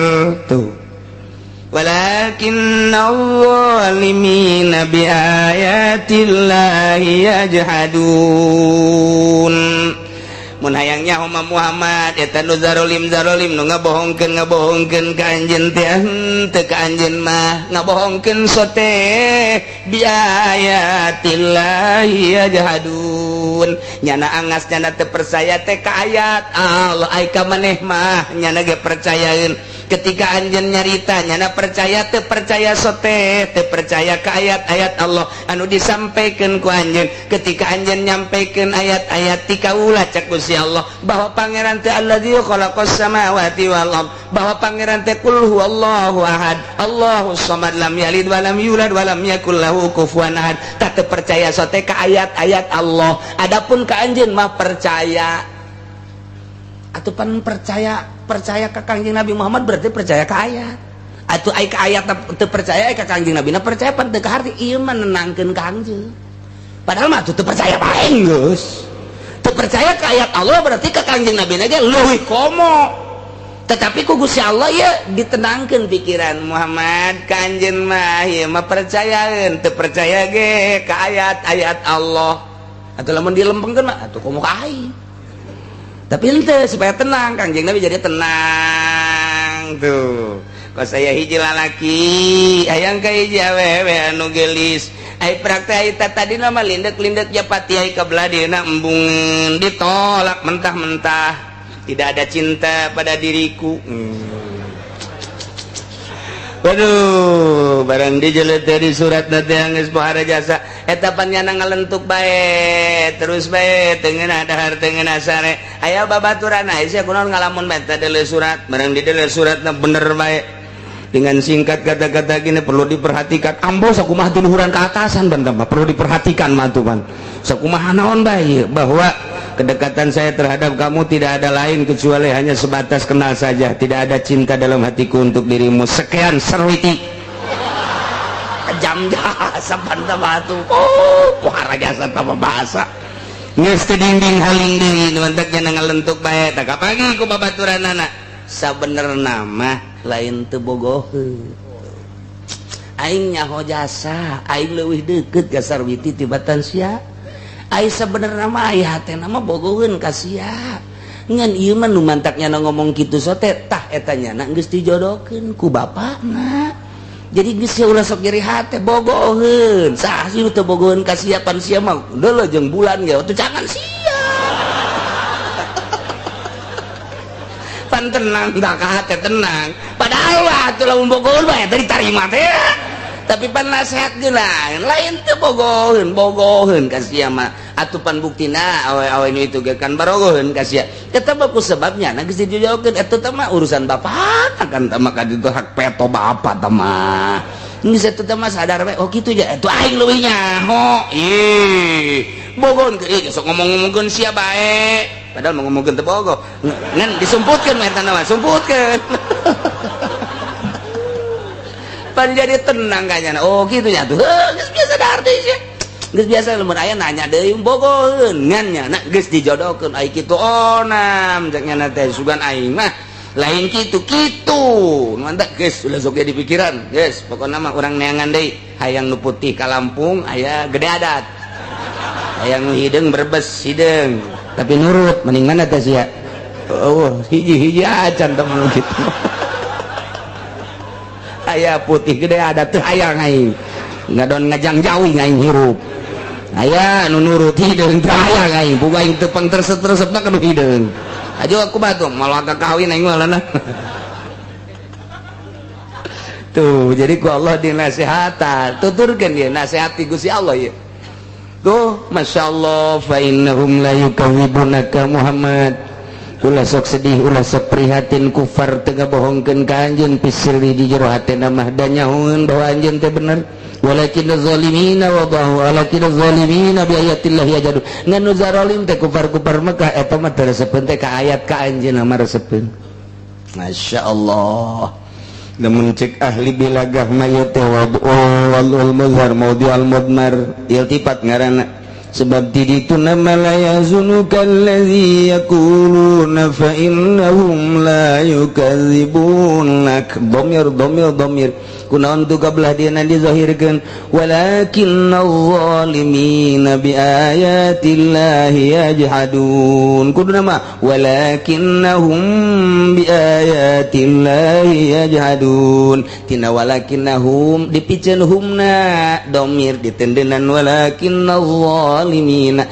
tuh. Walakin adh-dhalimina bi ayatillahi yajhadun. Mun hayang nyaho mah Muhammad, eta nu zarolim zarolim, nu ngabohongkeun ngabohongkeun ka anjeun teh, henteu ka anjeun mah ngabohongkeun sote, bi ayatillahi yajhadun. Nyana angas, nyana teu percaya teh ka ayat Allah. Ai ka maneh mah nyana ge percayaeun. Ketika anjeun nyarita, nyana percaya teu percaya sote, teu percaya ka ayat-ayat Allah anu disampaikan ku anjeun. Ketika anjeun nyampaikan ayat-ayat ti kaula, cek Gusti Allah, bahwa pangeran teh allazi khalaqas samawati wal ard, bahwa pangeran teh qul huwallahu ahad, Allahus samad, lam yalid wa lam yulad wa lam yakul lahu kufuwan ahad, tak teu percaya sote ka ayat-ayat Allah. Adapun ka anjeun mah percaya. Atau pan percaya, percaya ke Kangjeng Nabi Muhammad berarti percaya ke ayat. Atau ai ka ayat teu percaya, ai ka Kangjeng Nabi na percaya, pan teu kaharti. Ieu mah nenangkeun Kangjeng, padahal mah teu percaya bae geus. Teu percaya ke ayat Allah berarti ke Kangjeng Nabi na ge leuwih komo. Tetapi ku Gusti Allah ya ditenangkeun pikiran Muhammad, ka anjeun mah ieu mah percayaeun teu percaya ge ka ayat-ayat Allah. Atau lamun dilempengkeun mah atuh komo ka aing. Tapi ente supaya tenang, Kangjeng Nabi jadi tenang tuh. Kok saya hiji lalaki hayang ka hiji awewe anu gelis, ai praktek eta tadi nama lindek-lindek japati, ai kabelah dieuna embungeun, ditolak mentah-mentah, tidak ada cinta pada diriku. Waduh, barang dijelet dari surat nanti yang geus pohara jasa eta pan nyana ngalentuk bae terus bae, teu ngeunah dahar, teu ngeunah sare. Aya babaturan aya sia kunaon ngalamun bae teh deuleu surat. Barang dideuleu suratna bener bae, dengan singkat kata-kata gini, perlu diperhatikan. Ambo sakumaha tiluhuran ke atasan ban mah perlu diperhatikan mah tuh pan sakumaha naon bae, bahwa kedekatan saya terhadap kamu tidak ada lain kecuali hanya sebatas kenal saja, tidak ada cinta dalam hatiku untuk dirimu. Sekian, Sarwiti. Kejam jasa banda batu. Oh, pohara jasa tambah bahasa geus teu dinding haling deui, nu mantak nya ngalentuk bae. Tak pagi ku babaturanana, sabenerna mah lain teu bogoheun, aing nyaho jasa aing leuwih deukeut ka Sarwiti tibatan sia. Ai sabenerna mah aya hatena mah bogoheun ka sia, ngan ieu mah nu mantaknya na ngomong kitu sote. Tah, eta nyana geus dijodohkeun ku bapakna, jadi geus ulah sok nyeri hate. Bogoheun saha sih nu teu bogoheun ka sia? Pan sia mah deuleu jeung bulan ge atuh, jangan sia. Pan Pan tenang tak hate tenang. Padahal lah atuh lamun bogoheun bae teh ditarima teh. Tapi pan nasihat geuna lain teu bogoheun, bogoheun ka sia mah. Atuh pan buktina awe-awe nu itu ge kan barogoheun ka sia. Eta mah ku sebabnya na geus dijojokeun eta teh mah urusan bapak kan teh mah ka ditu hak peto bapak teh mah. Geus eta teh mah sadar we, oh kitu ja atuh aing leuwih nyaho. Ih, bogoheun ke ieu sok ngomong-ngomongkeun sia bae. Padahal mau ngomongkeun teu bogoh. Ngan disumputkeun mah eta mah, sumputkeun. Pan jadi tenang kayaknya. Oh gitu nya tuh. Geus biasa dahar deui sia. Geus biasa lamun aya nanya deui bogoheun ngan nya na geus dijodohkeun ai kitu onam cek nya teh sugan aing mah lain kitu kitu. Mantap geus ulah sok di pikiran. Geus pokona mah urang neangan deui hayang nu putih ka Lampung aya gede adat. Hayang nu hideung Brebes hideung tapi nurut mending mana teh sia. Oh hiji-hiji acan teh mun kitu. Aya putih gede ada tuh hayang aing ngadon ngajang jauh aing hirup aya nu nurut hideung teu hayang aing boga aing teu pang terset-teresepna ka nu hideung aja aku batung malah kawin aing mah lana. Tuh jadi ku Allah dinasehatan tuturkeun dia nasehati Gusti Allah ya tuh Masya Allah fa innahum la yukadzibunaka Muhammad. Ulah sok sedih, ulah sok prihatin kufar teu ngabohongkeun ka anjeun pisirri di jero hatena mah da nyahoeun bahwa anjeun teh bener. Walakin zalimina wadahu walakin zalimina bi ayatillahi yajadu. Ngan nu zalim teh kufar-kufar Mekah eta mah teu resepeun teh ka ayat ka anjeun mah resepeun. Masya Allah. Lamun cek ahli bilagah mah ieu teh wadul mudhar maudhi'al mudmar iltifat ngaranna. Sebab di ditu nama la yazunuka allazi yaquluna fa innahum la yukadzibunak. Dhamir dhamir dhamir kunaon tu kabelah dieuna dizahirkeun walakinnaz zalimina biayatillahi yajhadun. Kudu nama walakinnahum biayatillahi yajhadun. Tina walakinnahum dipiceun humna dhamir ditendenan walakinnaz zalimina.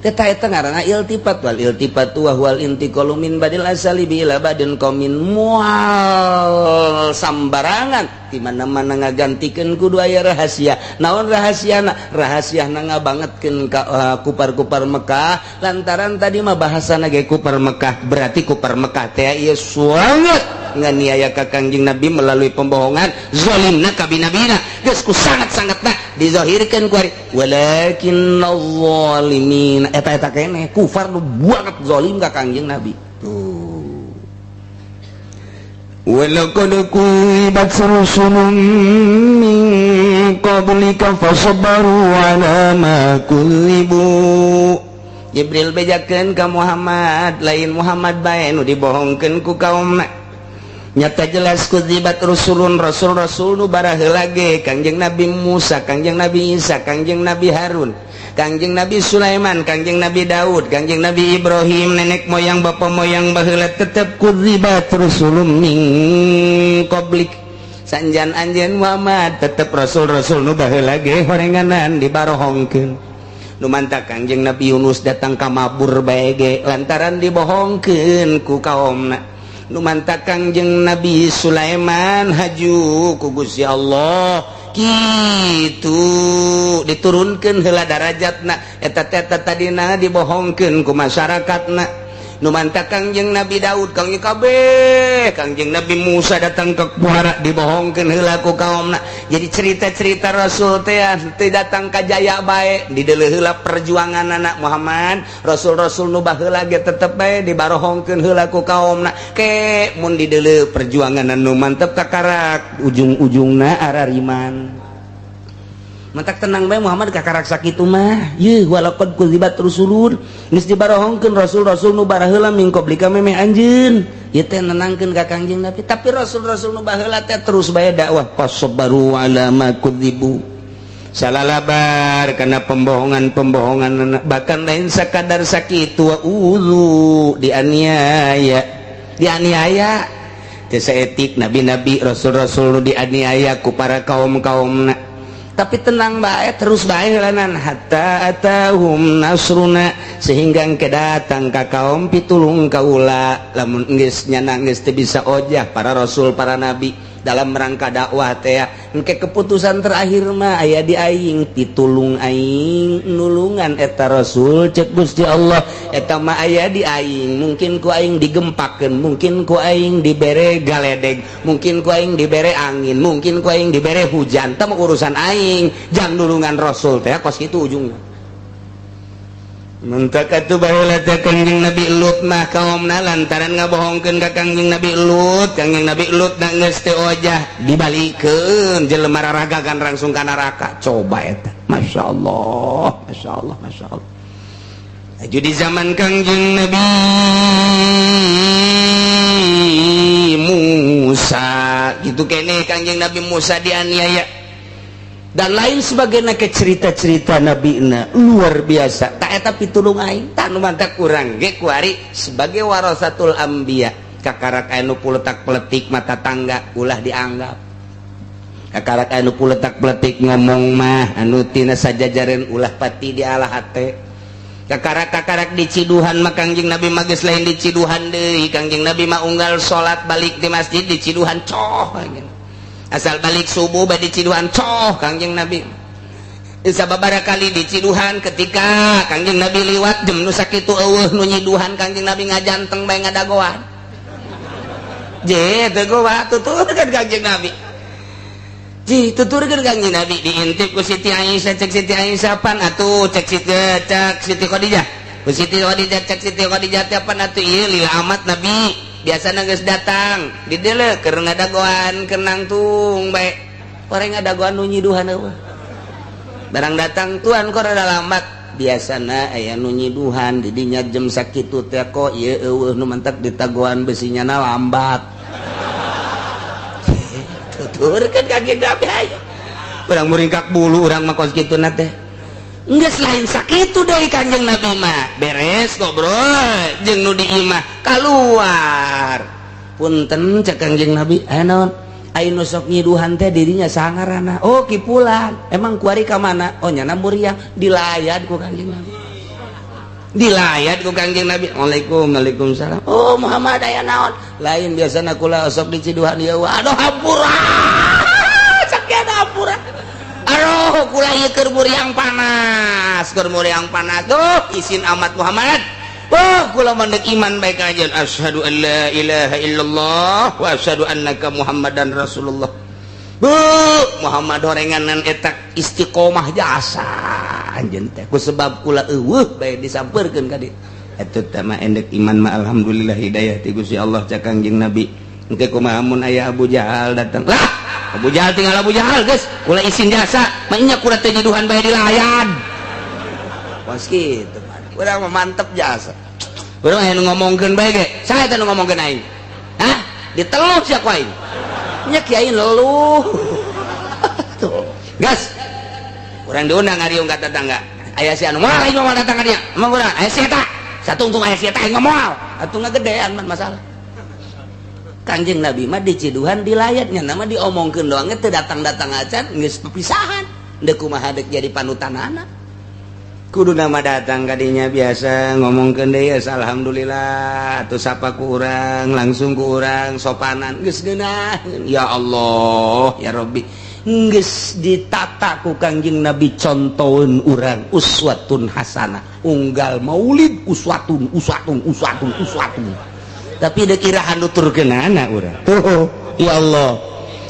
Eta eta ngaranna iltifat wal iltifat wa huwal intiqalu min badil asali ila badin qamin mual sambarangan di mana-mana ngagantikeun kudu aya rahasia. Naon rahasiana? Rahasiana ngabangetkeun ka kupar-kupar Mekah lantaran tadi mah bahasana ge kupar Mekah berarti kupar Mekah teh ieu sangat nganiaya ka Kangjeng Nabi melalui pembohongan zalimna ka binabina geus ku sangat-sangatna dizahirkeun ku ari walakinnaz zalimin eta eta keneh kufar nu banget zalim ka Kangjeng Nabi tuh. Walaqad kudzibat rusulun min qablika fasabaru ala ma kudzibu. Jibril bejakeun ka Muhammad lain Muhammad bae nu dibohongkeun ku kaumna. Nyata jelas kudzibat rusulun rasul-rasul nu baraheula ge Kangjeng Nabi Musa, Kangjeng Nabi Isa, Kangjeng Nabi Harun, Kangjeng Nabi Sulaiman, Kangjeng Nabi Daud, Kangjeng Nabi Ibrahim, nenek moyang bapak moyang baheula tetep kudzibat rusulun min qablik. Sanjan anjeun Muhammad tetep rasul-rasul nu baheula ge horenganan dibarohongkeun. Nu mantak Kangjeng Nabi Yunus datang ka mabur bae ge lantaran dibohongkeun ku kaumna. Nu mantak Kangjeng Nabi Sulaiman haju ku Gusti Allah kitu diturunkeun heula darajatna eta teh tadina dibohongkeun ku masyarakatna. Nu mantak Kangjeng Nabi Daud Kangjeng kabeh Kangjeng Nabi Musa datang ke muara dibohongkeun heula ku kaumna. Jadi cerita-cerita Rasul teh teu datang ka jaya bae dideuleu heula perjuangan anak Muhammad rasul-rasul nu baheula ge tetep bae dibarohongkeun heula ku kaumna. Ke mun dideuleu perjuangan anu mantep kakarak ujung-ujungna arariman. Mantak tenang bae Muhammad kakarak sakitu mah. Yeuh walaqad kudzibat rusulun geus dibarohongkeun rasul-rasul nu baraheula min qablika memeh anjeun. Ieu teh nenangkeun ka Kangjeng Nabi. Tapi rasul-rasul nu baheula teh terus bae dakwah fasabaru ala ma kudzibu. Salalabar karena pembohongan-pembohongan bahkan lain sakadar sakitu wa udzu dianiaya. Dianiaya teu saetik nabi-nabi rasul-rasul nu dianiaya ku para kaum-kaumna. Tapi tenang bae, terus bae heulaan, hatta atahum nasruna, sehingga engke datang ka kaum pitulung kaula. Lamun geus nyana geus teu bisa ojah para rasul, para nabi dalam rangka dakwah teh, engke keputusan terakhir mah aya di aing, pitulung aing, nulungan eta rasul. Cek Gusti Allah, eta mah aya di aing. Mungkin ku aing digempakeun, mungkin ku aing dibere galedeg, mungkin ku aing dibere angin, mungkin ku aing dibere hujan. Tah, urusan aing jang nulungan rasul teh kos kitu ujungna. Mentak atuh baheula teh Kangjeng Nabi Lut mah kaumna lantaran ngabohongkeun ka Kangjeng Nabi Lut. Kangjeng Nabi Lut na geus teu ojah, dibalikeun, jelema raragagan langsung ka neraka. Coba eta, Masya Allah, Masya Allah, Masya Allah. Aju di zaman Kangjeng Nabi Musa gitu kene, Kangjeng Nabi Musa dianiaya dan lain sebagainya. Ke cerita-cerita Nabi na luar biasa. Tak eta pitulung aing tak nu mantak kurang ge kuari sebagai warasatul anbiya. Kakarak anu puletak peletik mata tangga ulah dianggap, kakarak anu puletak peletik ngomong mah anu tina sajajaren ulah pati di ala hate. Kakarak kakarak diciduhan mah Kangjeng Nabi mah geus lain diciduhan deui. Kangjeng Nabi mah unggal salat balik di masjid diciduhan coh, asal balik subuh bade diciduhan coh. Kangjeng Nabi sababaraha kali diciduhan. Ketika Kangjeng Nabi liwat jam nu sakitu eueuh nu nyiduhan, Kangjeng Nabi ngajanteng bae, ngadagoan je teu gowa. Tuturkeun Kangjeng Nabi ji, tuturkeun Kangjeng Nabi, diintip ku Siti Aisyah. Cek Siti Aisyah, pan atuh cek Siti, cek Siti Khadijah, ku Siti Khadijah, cek Siti Khadijah teh, pan atuh ieu lila amat Nabi biasa geus datang di dieu keur ngadagoan, keur nangtung bae, orang ngadagoan nu nyiduhan eueuh. Barang datang, "Tuan, kok rada lambat? Biasana aya nu nyiduhan di dinya jam sakitu teh, kok ieu eueuh nu mantak ditagoan besinya na lambat?" Tuturkeun ka Nabi. Ayo urang muringkak bulu urang mah kos kitu na teh. Geus lain sakitu dari Kanjeng Nabi mah, beres ngobrol jeung nu di imah, keluar, "Punten," cek Kanjeng Nabi. "Aya naon?" "Aya nu sok nyiduhan teh dirinya sangarana." "Oh, kipulan. Emang kuari ka mana?" "Oh, nyana muriang." Dilayat ku Kanjeng Nabi, dilayat ku Kanjeng Nabi. "Waalaikum, waalaikumsalam. Oh, Muhammad, aya naon?" "Lain, biasana kula sok diciduhan ieu. Aduh, hampura, sakieu hampura. Aduh, kula ieu keur muriang panas, keur muriang panas. Tuh, isin amat, Muhammad. Oh, kula mandek iman baik aja. Asyhadu an la ilaha illallah wa asyhadu annaka Muhammadan Rasulullah." Bu, Muhammad horenganan eta istiqomah jasa anjeun teh. Ku sebab kula eueuh bae disampeurkeun ka dieu. Eta teh mah endek iman mah alhamdulillah hidayah ti Gusti Allah. Cak Kangjeng Nabi, engke kumaha mun aya Abu Jahal datang? Lah, Abu Jahal tinggal Abu Jahal geus, kula isin jasa, mah kula teh nyiduhan bae dilayan. Kos kitu urang mah mantep jasa. Urang aya nu ngomongkeun bae ge, saha eta nu ngomongkeun aing? Hah? Diteluh sia ku aing. Nya kiai leluh. Tuh. Gas. Urang diundang ngariung ka tetangga. Aya si anu moal, aing moal datang ka dia. Emang urang aya si eta. Satungtung aya si eta aing moal. Atuh ngagedean mah masalah. Kanjeng Nabi mah diciduhan dilayatnya nama diomongkeun doang teu datang-datang acan geus pepisahan. Deuk kumaha deuk jadi panutanana? Kudu nama datang kadinya biasa ngomongkeun deui, alhamdulillah atuh sapa ku urang langsung, ku urang sopanan geus geunah. Ya Allah, ya Rabbi, geus ditata ku Kangjeng Nabi contoheun urang uswatun hasanah. Unggal maulid uswatun, uswatun, uswatun, uswatun, tapi da kira nuturkeunana urang tuh. Ya Allah,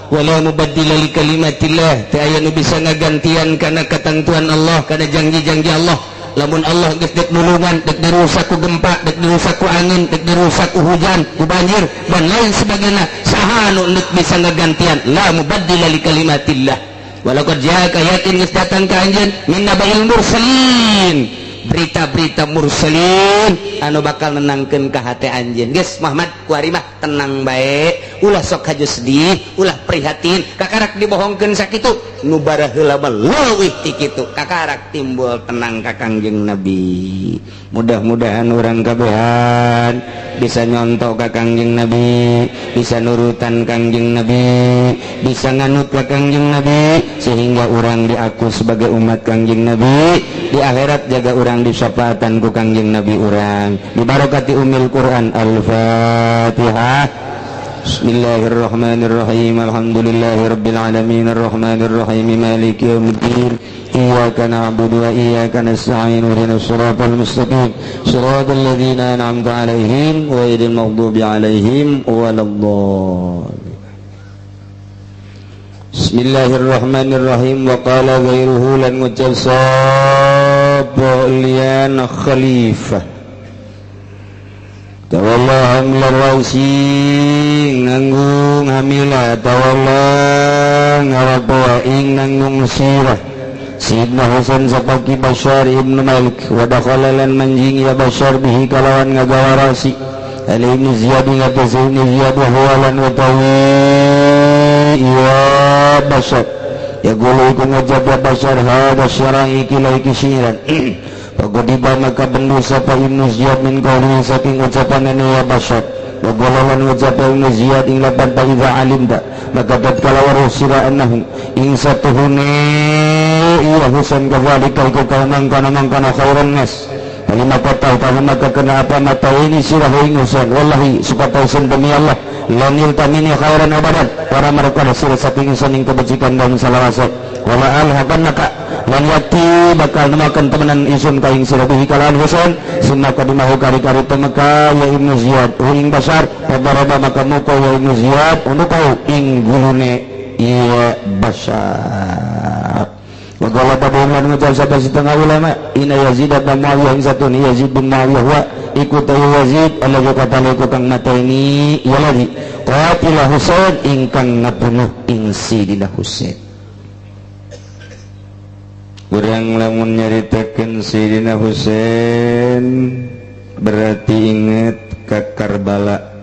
wala mubaddila li kalimatillah, teu aya nu bisa ngagantian kana ketentuan Allah, kana janji-janji Allah. Lamun Allah geus dek nulungan, dek dirusak ku gempa, dek dirusak ku angin, dek dirusak ku hujan, ku banjir dan lain sebagainya, saha nu dek bisa ngagantian? La mubaddila li kalimatillah. Walaqad ja'aka, yakin geus datang ka anjeun, min nabail mursalin, berita-berita mursalin anu bakal nenangkeun ka hate anjeun. Geus, Muhammad, kuari mah tenang bae. Ulah sok haju sedih, ulah prihatin, kakarak dibohongkeun sakitu. Nu baraheula mah leuwih ti kitu. Kakarak timbul tenang ka Kangjeng Nabi. Mudah-mudahan urang kabehan bisa nyontoh ka Kangjeng Nabi, bisa nurutan Kangjeng Nabi, bisa nganut ka Kangjeng Nabi, sehingga urang diaku sebagai umat Kangjeng Nabi. Di akhirat jaga urang disyafaatan ku Kangjeng Nabi urang. Bibarokati umil Quran. Al-Fatihah. Bismillahirrahmanirrahim. Alhamdulillahirabbil alamin, arrahmanirrahim, maliki yaumiddin. Iyyaka na'budu wa iyyaka nasta'in, ihdinas siratal mustaqim, siratal ladzina an'amta 'alaihim, ghairil maghdubi 'alaihim waladdallin. Bismillahirrahmanirrahim. Wa qala ghairuhu, lan ngucap sapa liyan khalifah. Tawalla hamla rausi, nanggung hamila, tawalla ngarapawa ing nanggung sirah Sayyidina Husain sapa Ki Bashar ibnu Malik. Wa dakhala, lan manjing ya Bashar, bihi kalawan ngagawa rasi, Ali ibnu Ziyad ngatas ibnu Ziyad. Wa huwa, lan utawi ya Bashar, yaqulu iku ngucap ya Bashar, hada syarang, iki la iki syiran. Fagodiba, maka bendu sapa Ibnu Ziyad, min qawli, saking ucapan ya Bashar. Wa qala, lan ngucap Ibnu Ziyad ing lapan, fa idza alimta, maka tatkala weruh sira, annahu ing satuhune iya Husain, kadzalika iku kaya mangkono-mangkono, khairun nas. Falima tahu tahu, maka kenapa mata ini sirah ing Husain? Wallahi, supaya demi Allah, la nilta minni khairan abadan, para mereka sira saking ingsun ing kebajikan dan salawase. Wala alhaqannaka, lan yakti bakal nemakan temenan ingsun ka ing sira, bihi kalawan Husain. Summa kadimahu, kari-kari temeka ya Ibnu Ziyad ing Bashar. Fadaraba, maka muka ya Ibnu Ziyad, unuqahu ing gulune iya Bashar. Wa qala ba'dhum, ngucap sapa setengah ulama, inna Yazid bin Muawiyah, ing satune Yazid bin Muawiyah, wa iku ta Yazid, alladzi qatala, iku kang mateni ya ladzi qatila Husain, ingkang ngabunuh ing Sidina Husain. Urang lamun nyaritakeun Sayyidina Husain berarti inget ke Karbala.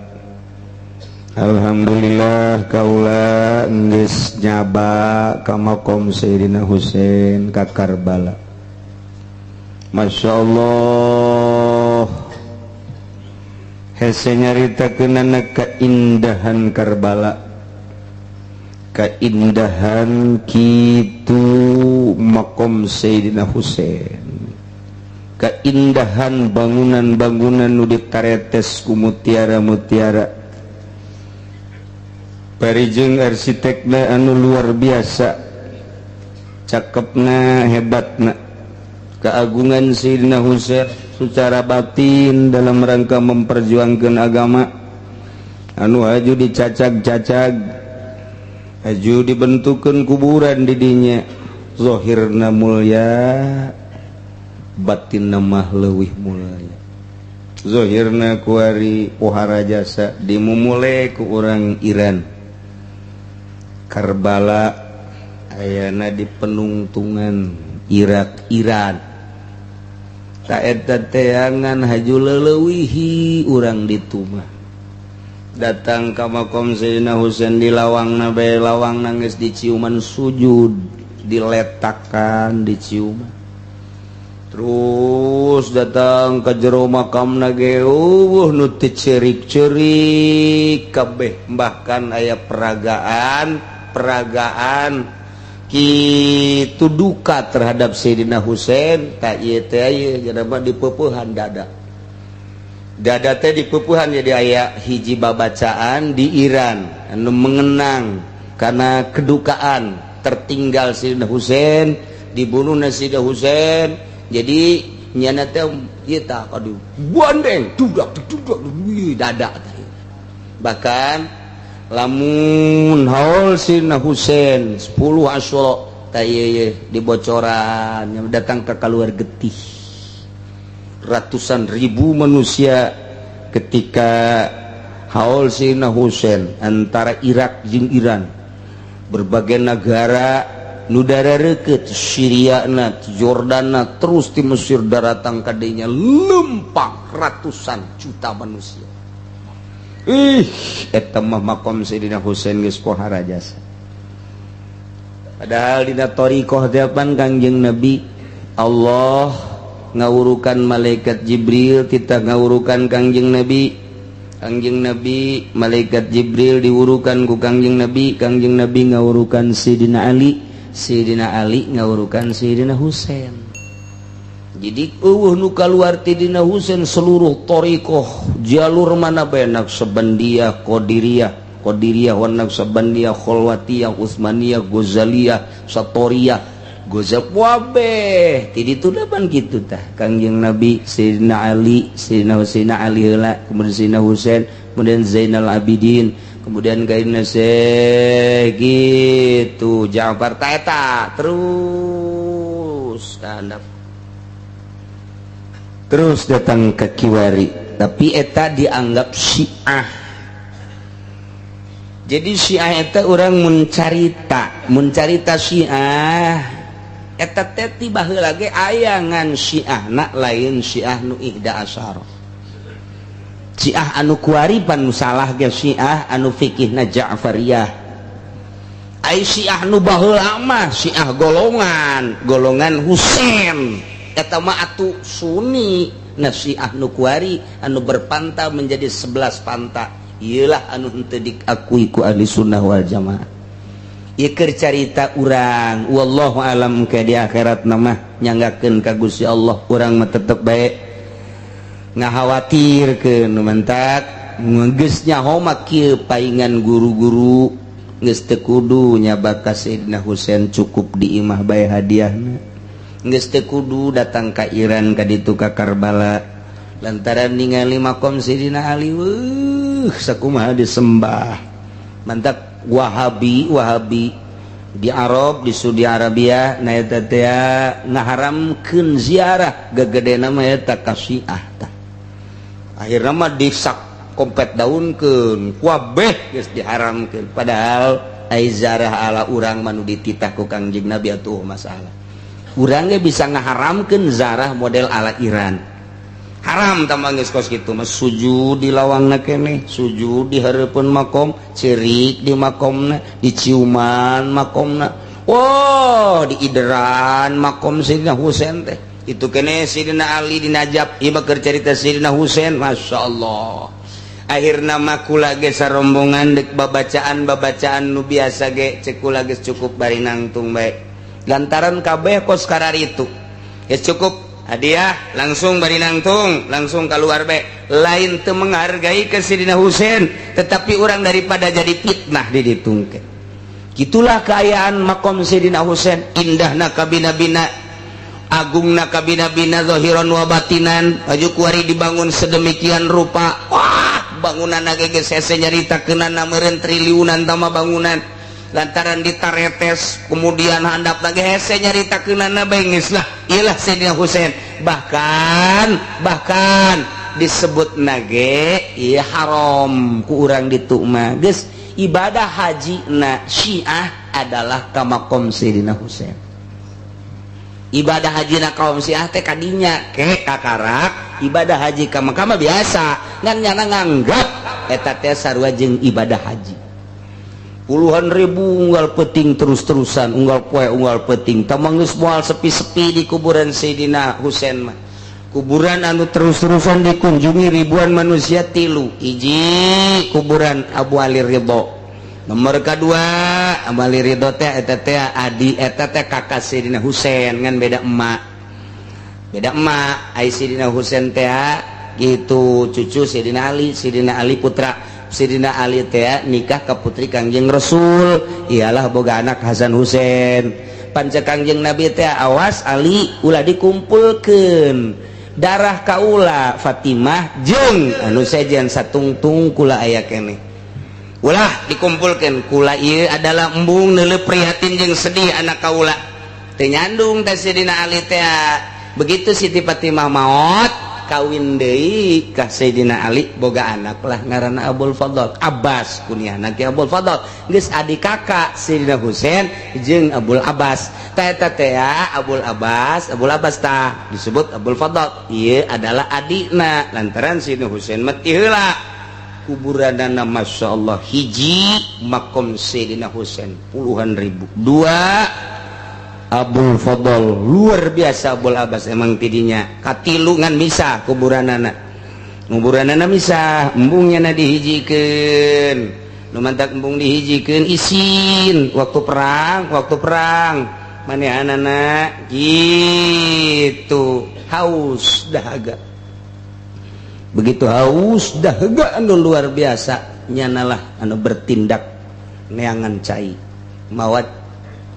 Alhamdulillah, kaula geus nyaba ka makom Sayyidina Husain ka Karbala. Masya Allah, hese nyaritakeunana keindahan Karbala, keindahan kitu makom Sayyidina Husain, keindahan bangunan-bangunan nu ditaretes ku mutiara-mutiara, parijeng arsitekna anu luar biasa cakepna, hebatna. Keagungan Sayyidina Husain secara batin dalam rangka memperjuangkan agama, anu haju dicacag-cacag, haju dibentukkan kuburan didinya. Zohirna mulia, batin mah leuwih mulia. Zohirna kuari pohara jasa dimumule ku orang Iran. Karbala ayana di penungtungan Irak Iran. Taeta teangan haju lelewihi urang ditumah datang ka makom Sayyidina Husain, di lawang nabe, lawang nangis diciuman, sujud diletakan diciuman, terus datang ke jero makam nage nu cerik-cerik kabeh. Bahkan aya peragaan peragaan kitu duka terhadap Sayyidina Husain. Tak ieu teh ieu jadi dipepehan dada, dada teh dipepehan. Jadi aya hiji babacaan di Iran anu mengenang karena kedukaan tertinggal Sayyidina Husain, dibunuh Sayyidina Husain. Jadi nyana teh ieu tah aduh bandeng dudak dudak dada teh. Bahkan lamun haul Sayyidina Husain 10 Asyura tah ieu dibocoran yang datang ke keluar getih ratusan ribu manusia ketika haul Sayyidina Husain antara Irak jeung Iran, berbagai negara nudara reket, Syria na, Jordana, terus di Mesir daratan kadenya lempang ratusan juta manusia. Ih, eta mah makom Sayyidina Husain geus pohara jasa. Padahal dina thariqah teh pan Kangjeng Nabi Allah ngawurukan malaikat Jibril, kita ngawurukan Kangjeng Nabi. Kangjeng Nabi, malaikat Jibril diwurukan ku Kangjeng Nabi, Kangjeng Nabi ngawurukan Sayyidina Ali, Sayyidina Ali ngawurukan Sayyidina Husain. Jadi euweuh nu kaluar ti Dina Husain. Seluruh thariqah jalur mana bae, Naqsabandiyah, Qadiriyah, Qadiriyah wa Naqsabandiyah, Khalwatiyah, Utsmaniyah, Ghazaliyah, Satoriyah, Gozab wabeh ti ditu pan kitu tah. Kangjeng Nabi, Sayyidina Ali, Sayyidina Husain, Ali heula, kemudian Sayyidina Husain, kemudian Zainal Abidin, kemudian kaina gitu Ja'far ta eta terus tandap terus datang ke kiwari. Tapi eta dianggap Syiah. Jadi Syiah eta orang mencarita mencarita Syiah eta teh ti baheula ge aya, ngan Syiah nak lain Syiah nu ihda asyara. Syiah anu kuari pan nu salah ge Syiah anu fikihna Ja'fariyah. Ai Syiah nu baheula mah Syiah golongan golongan Husain, eta mah atuh Sunni. Nah, Syiah nu kuari anu berpanta menjadi 11 panta iyalah anu henteu diakui ku Ahli Sunnah wal Jamaah. Ieu carita urang, wallahu alam ke di akhirat nama nyanggakeun ka Gusti Allah. Urang mah tetep bae ngakhawatirkeun, mantak geus nyaho mah kieu paingan guru-guru, geus teu kudu nyaba ka Sayyidina Husain, cukup di imah bae hadiahna, geus teu kudu datang ka Iran, ka ditu ka Karbala, lantaran ningali makom Sayyidina Ali weuh sakumaha disembah. Mantap Wahabi Wahabi di Arab, di Saudi Arabia, na eta teh ngaharamkeun ziarah gegedena mah eta ka Syiah tah. Akhirna mah disak kompet daunkeun kabeh geus diharamkeun, padahal ai ziarah ala urang mah nu dititah ku Kangjeng Nabi atuh masalah. Urang ge bisa ngaharamkeun zarah model ala Iran, haram tambah geus kos kitu mah, sujud di lawangna keneh, sujud di hareupeun makom, ceurik di makomna, diciuman makomna, wow, diideran makom Sayyidina Husain teh. Itu kene Sayyidina Ali di Najaf. Ieu mah keur carita Sayyidina Husain. Masya Allah, akhirna mah kula ge sarombongan dek babacaan babacaan nu biasa ge, cek kula geus cukup bari nangtung bae, lantaran kabeh kos kararitu ya cukup hadiah langsung bari nangtung langsung keluar bae. Lain teu menghargai ke Sayyidina Husain, tetapi orang daripada jadi fitnah di ditungkeun. Gitulah keayaan makom Sayyidina Husain, indahna kabina-bina, agungna kabina-bina, zahiran wa batinan. Aju kuari dibangun sedemikian rupa, wah, bangunan geus hese nyaritakeunana, meureun triliunan tama bangunan, lantaran ditaretes kemudian handap lagi hese nyaritakeunana bae. Geus lah, iyalah Sayyidina Husain. Bahkan bahkan disebut nage iya haram ku urang ditu mah. Geus ibadah haji na Syiah adalah ka makom Sayyidina Husain. Ibadah haji na kaum Syiah teh kadinya ke kakarak ibadah haji ka Makkah biasa, ngan nyana nganggap eta teh sarua jeung ibadah haji. Puluhan ribu unggal peting terus-terusan, unggal poe unggal peting. Tamang geus moal sepi-sepi di kuburan Sayyidina Husain mah. Kuburan anu terus-terusan dikunjungi ribuan manusia tilu: hiji, kuburan Abu Ali Ridho. Nomor kedua, Abu Ali Ridho teh eta teh adi, eta teh kakak Sayyidina Husain, ngan beda emak, beda emak. Ai Sayyidina Husain teh gitu cucu Sayyidina Ali, Sayyidina Ali putra Sayyidina Ali teh nikah ke putri Kangjeng Rasul, ialah boga anak Hasan Husain. Panca Kangjeng Nabi teh, "Awas Ali, ulah dikumpulkeun darah kaula Fatimah jeung anu sejen satungtung kula aya keneh, ulah dikumpulkan kula. Ieu adalah embung neuleuh prihatin jeung sedih anak kaula teu nyandung teh." Sayyidina Ali teh begitu Siti Fatimah maot, kawin deui ka Sayyidina Ali, boga anak lah ngaranna Abul Fadl Abbas, kunyahna ki Abul Fadl. Geus adik kakak Sayyidina Husain jeung Abul Abbas tah. Eta teh Abul Abbas, Abul Abbas tah disebut Abul Fadl, ieu adalah adikna, lantaran Sayyidina Husain mati heula. Kuburan. Masya Allah, hiji makom Sayyidina Husain puluhan ribu, dua Abul Fadl, luar biasa. Abul Abbas emang tidinya. Katilungan misah kuburan anak, kuburan anak misah. Embungnya na dihijikeun, nu mantak embung dihijikeun isin waktu perang. Waktu perang manehanana gitu haus dahaga, begitu haus dahaga anu luar biasa, nyanalah anu bertindak neangan cai, mawat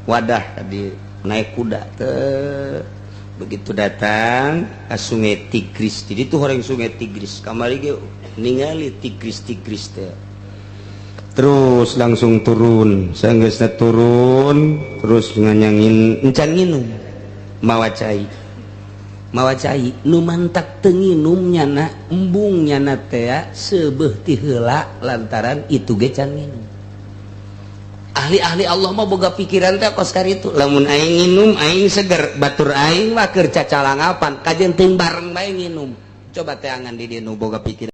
wadah tadi, naik kuda te. Begitu datang ke Sungai Tigris, jadi tuh orang Sungai Tigris kamari ge ningali Tigris Tigris teh. Terus langsung turun. Sanggeusna turun, terus nganyangin, encan nginum, mawa cai, mawa cai. Nu mantak teu nginum nyana, embung nyana teh seubeuh ti heula, lantaran itu ge can nginum. Ahli-ahli Allah mah boga pikiran teh kos itu. Lamun aing nginum, aing seger, batur aing mah keur cacalangapan. Kajen teuing bareng bae nginum. Coba teangan di dieu nu boga pikiran.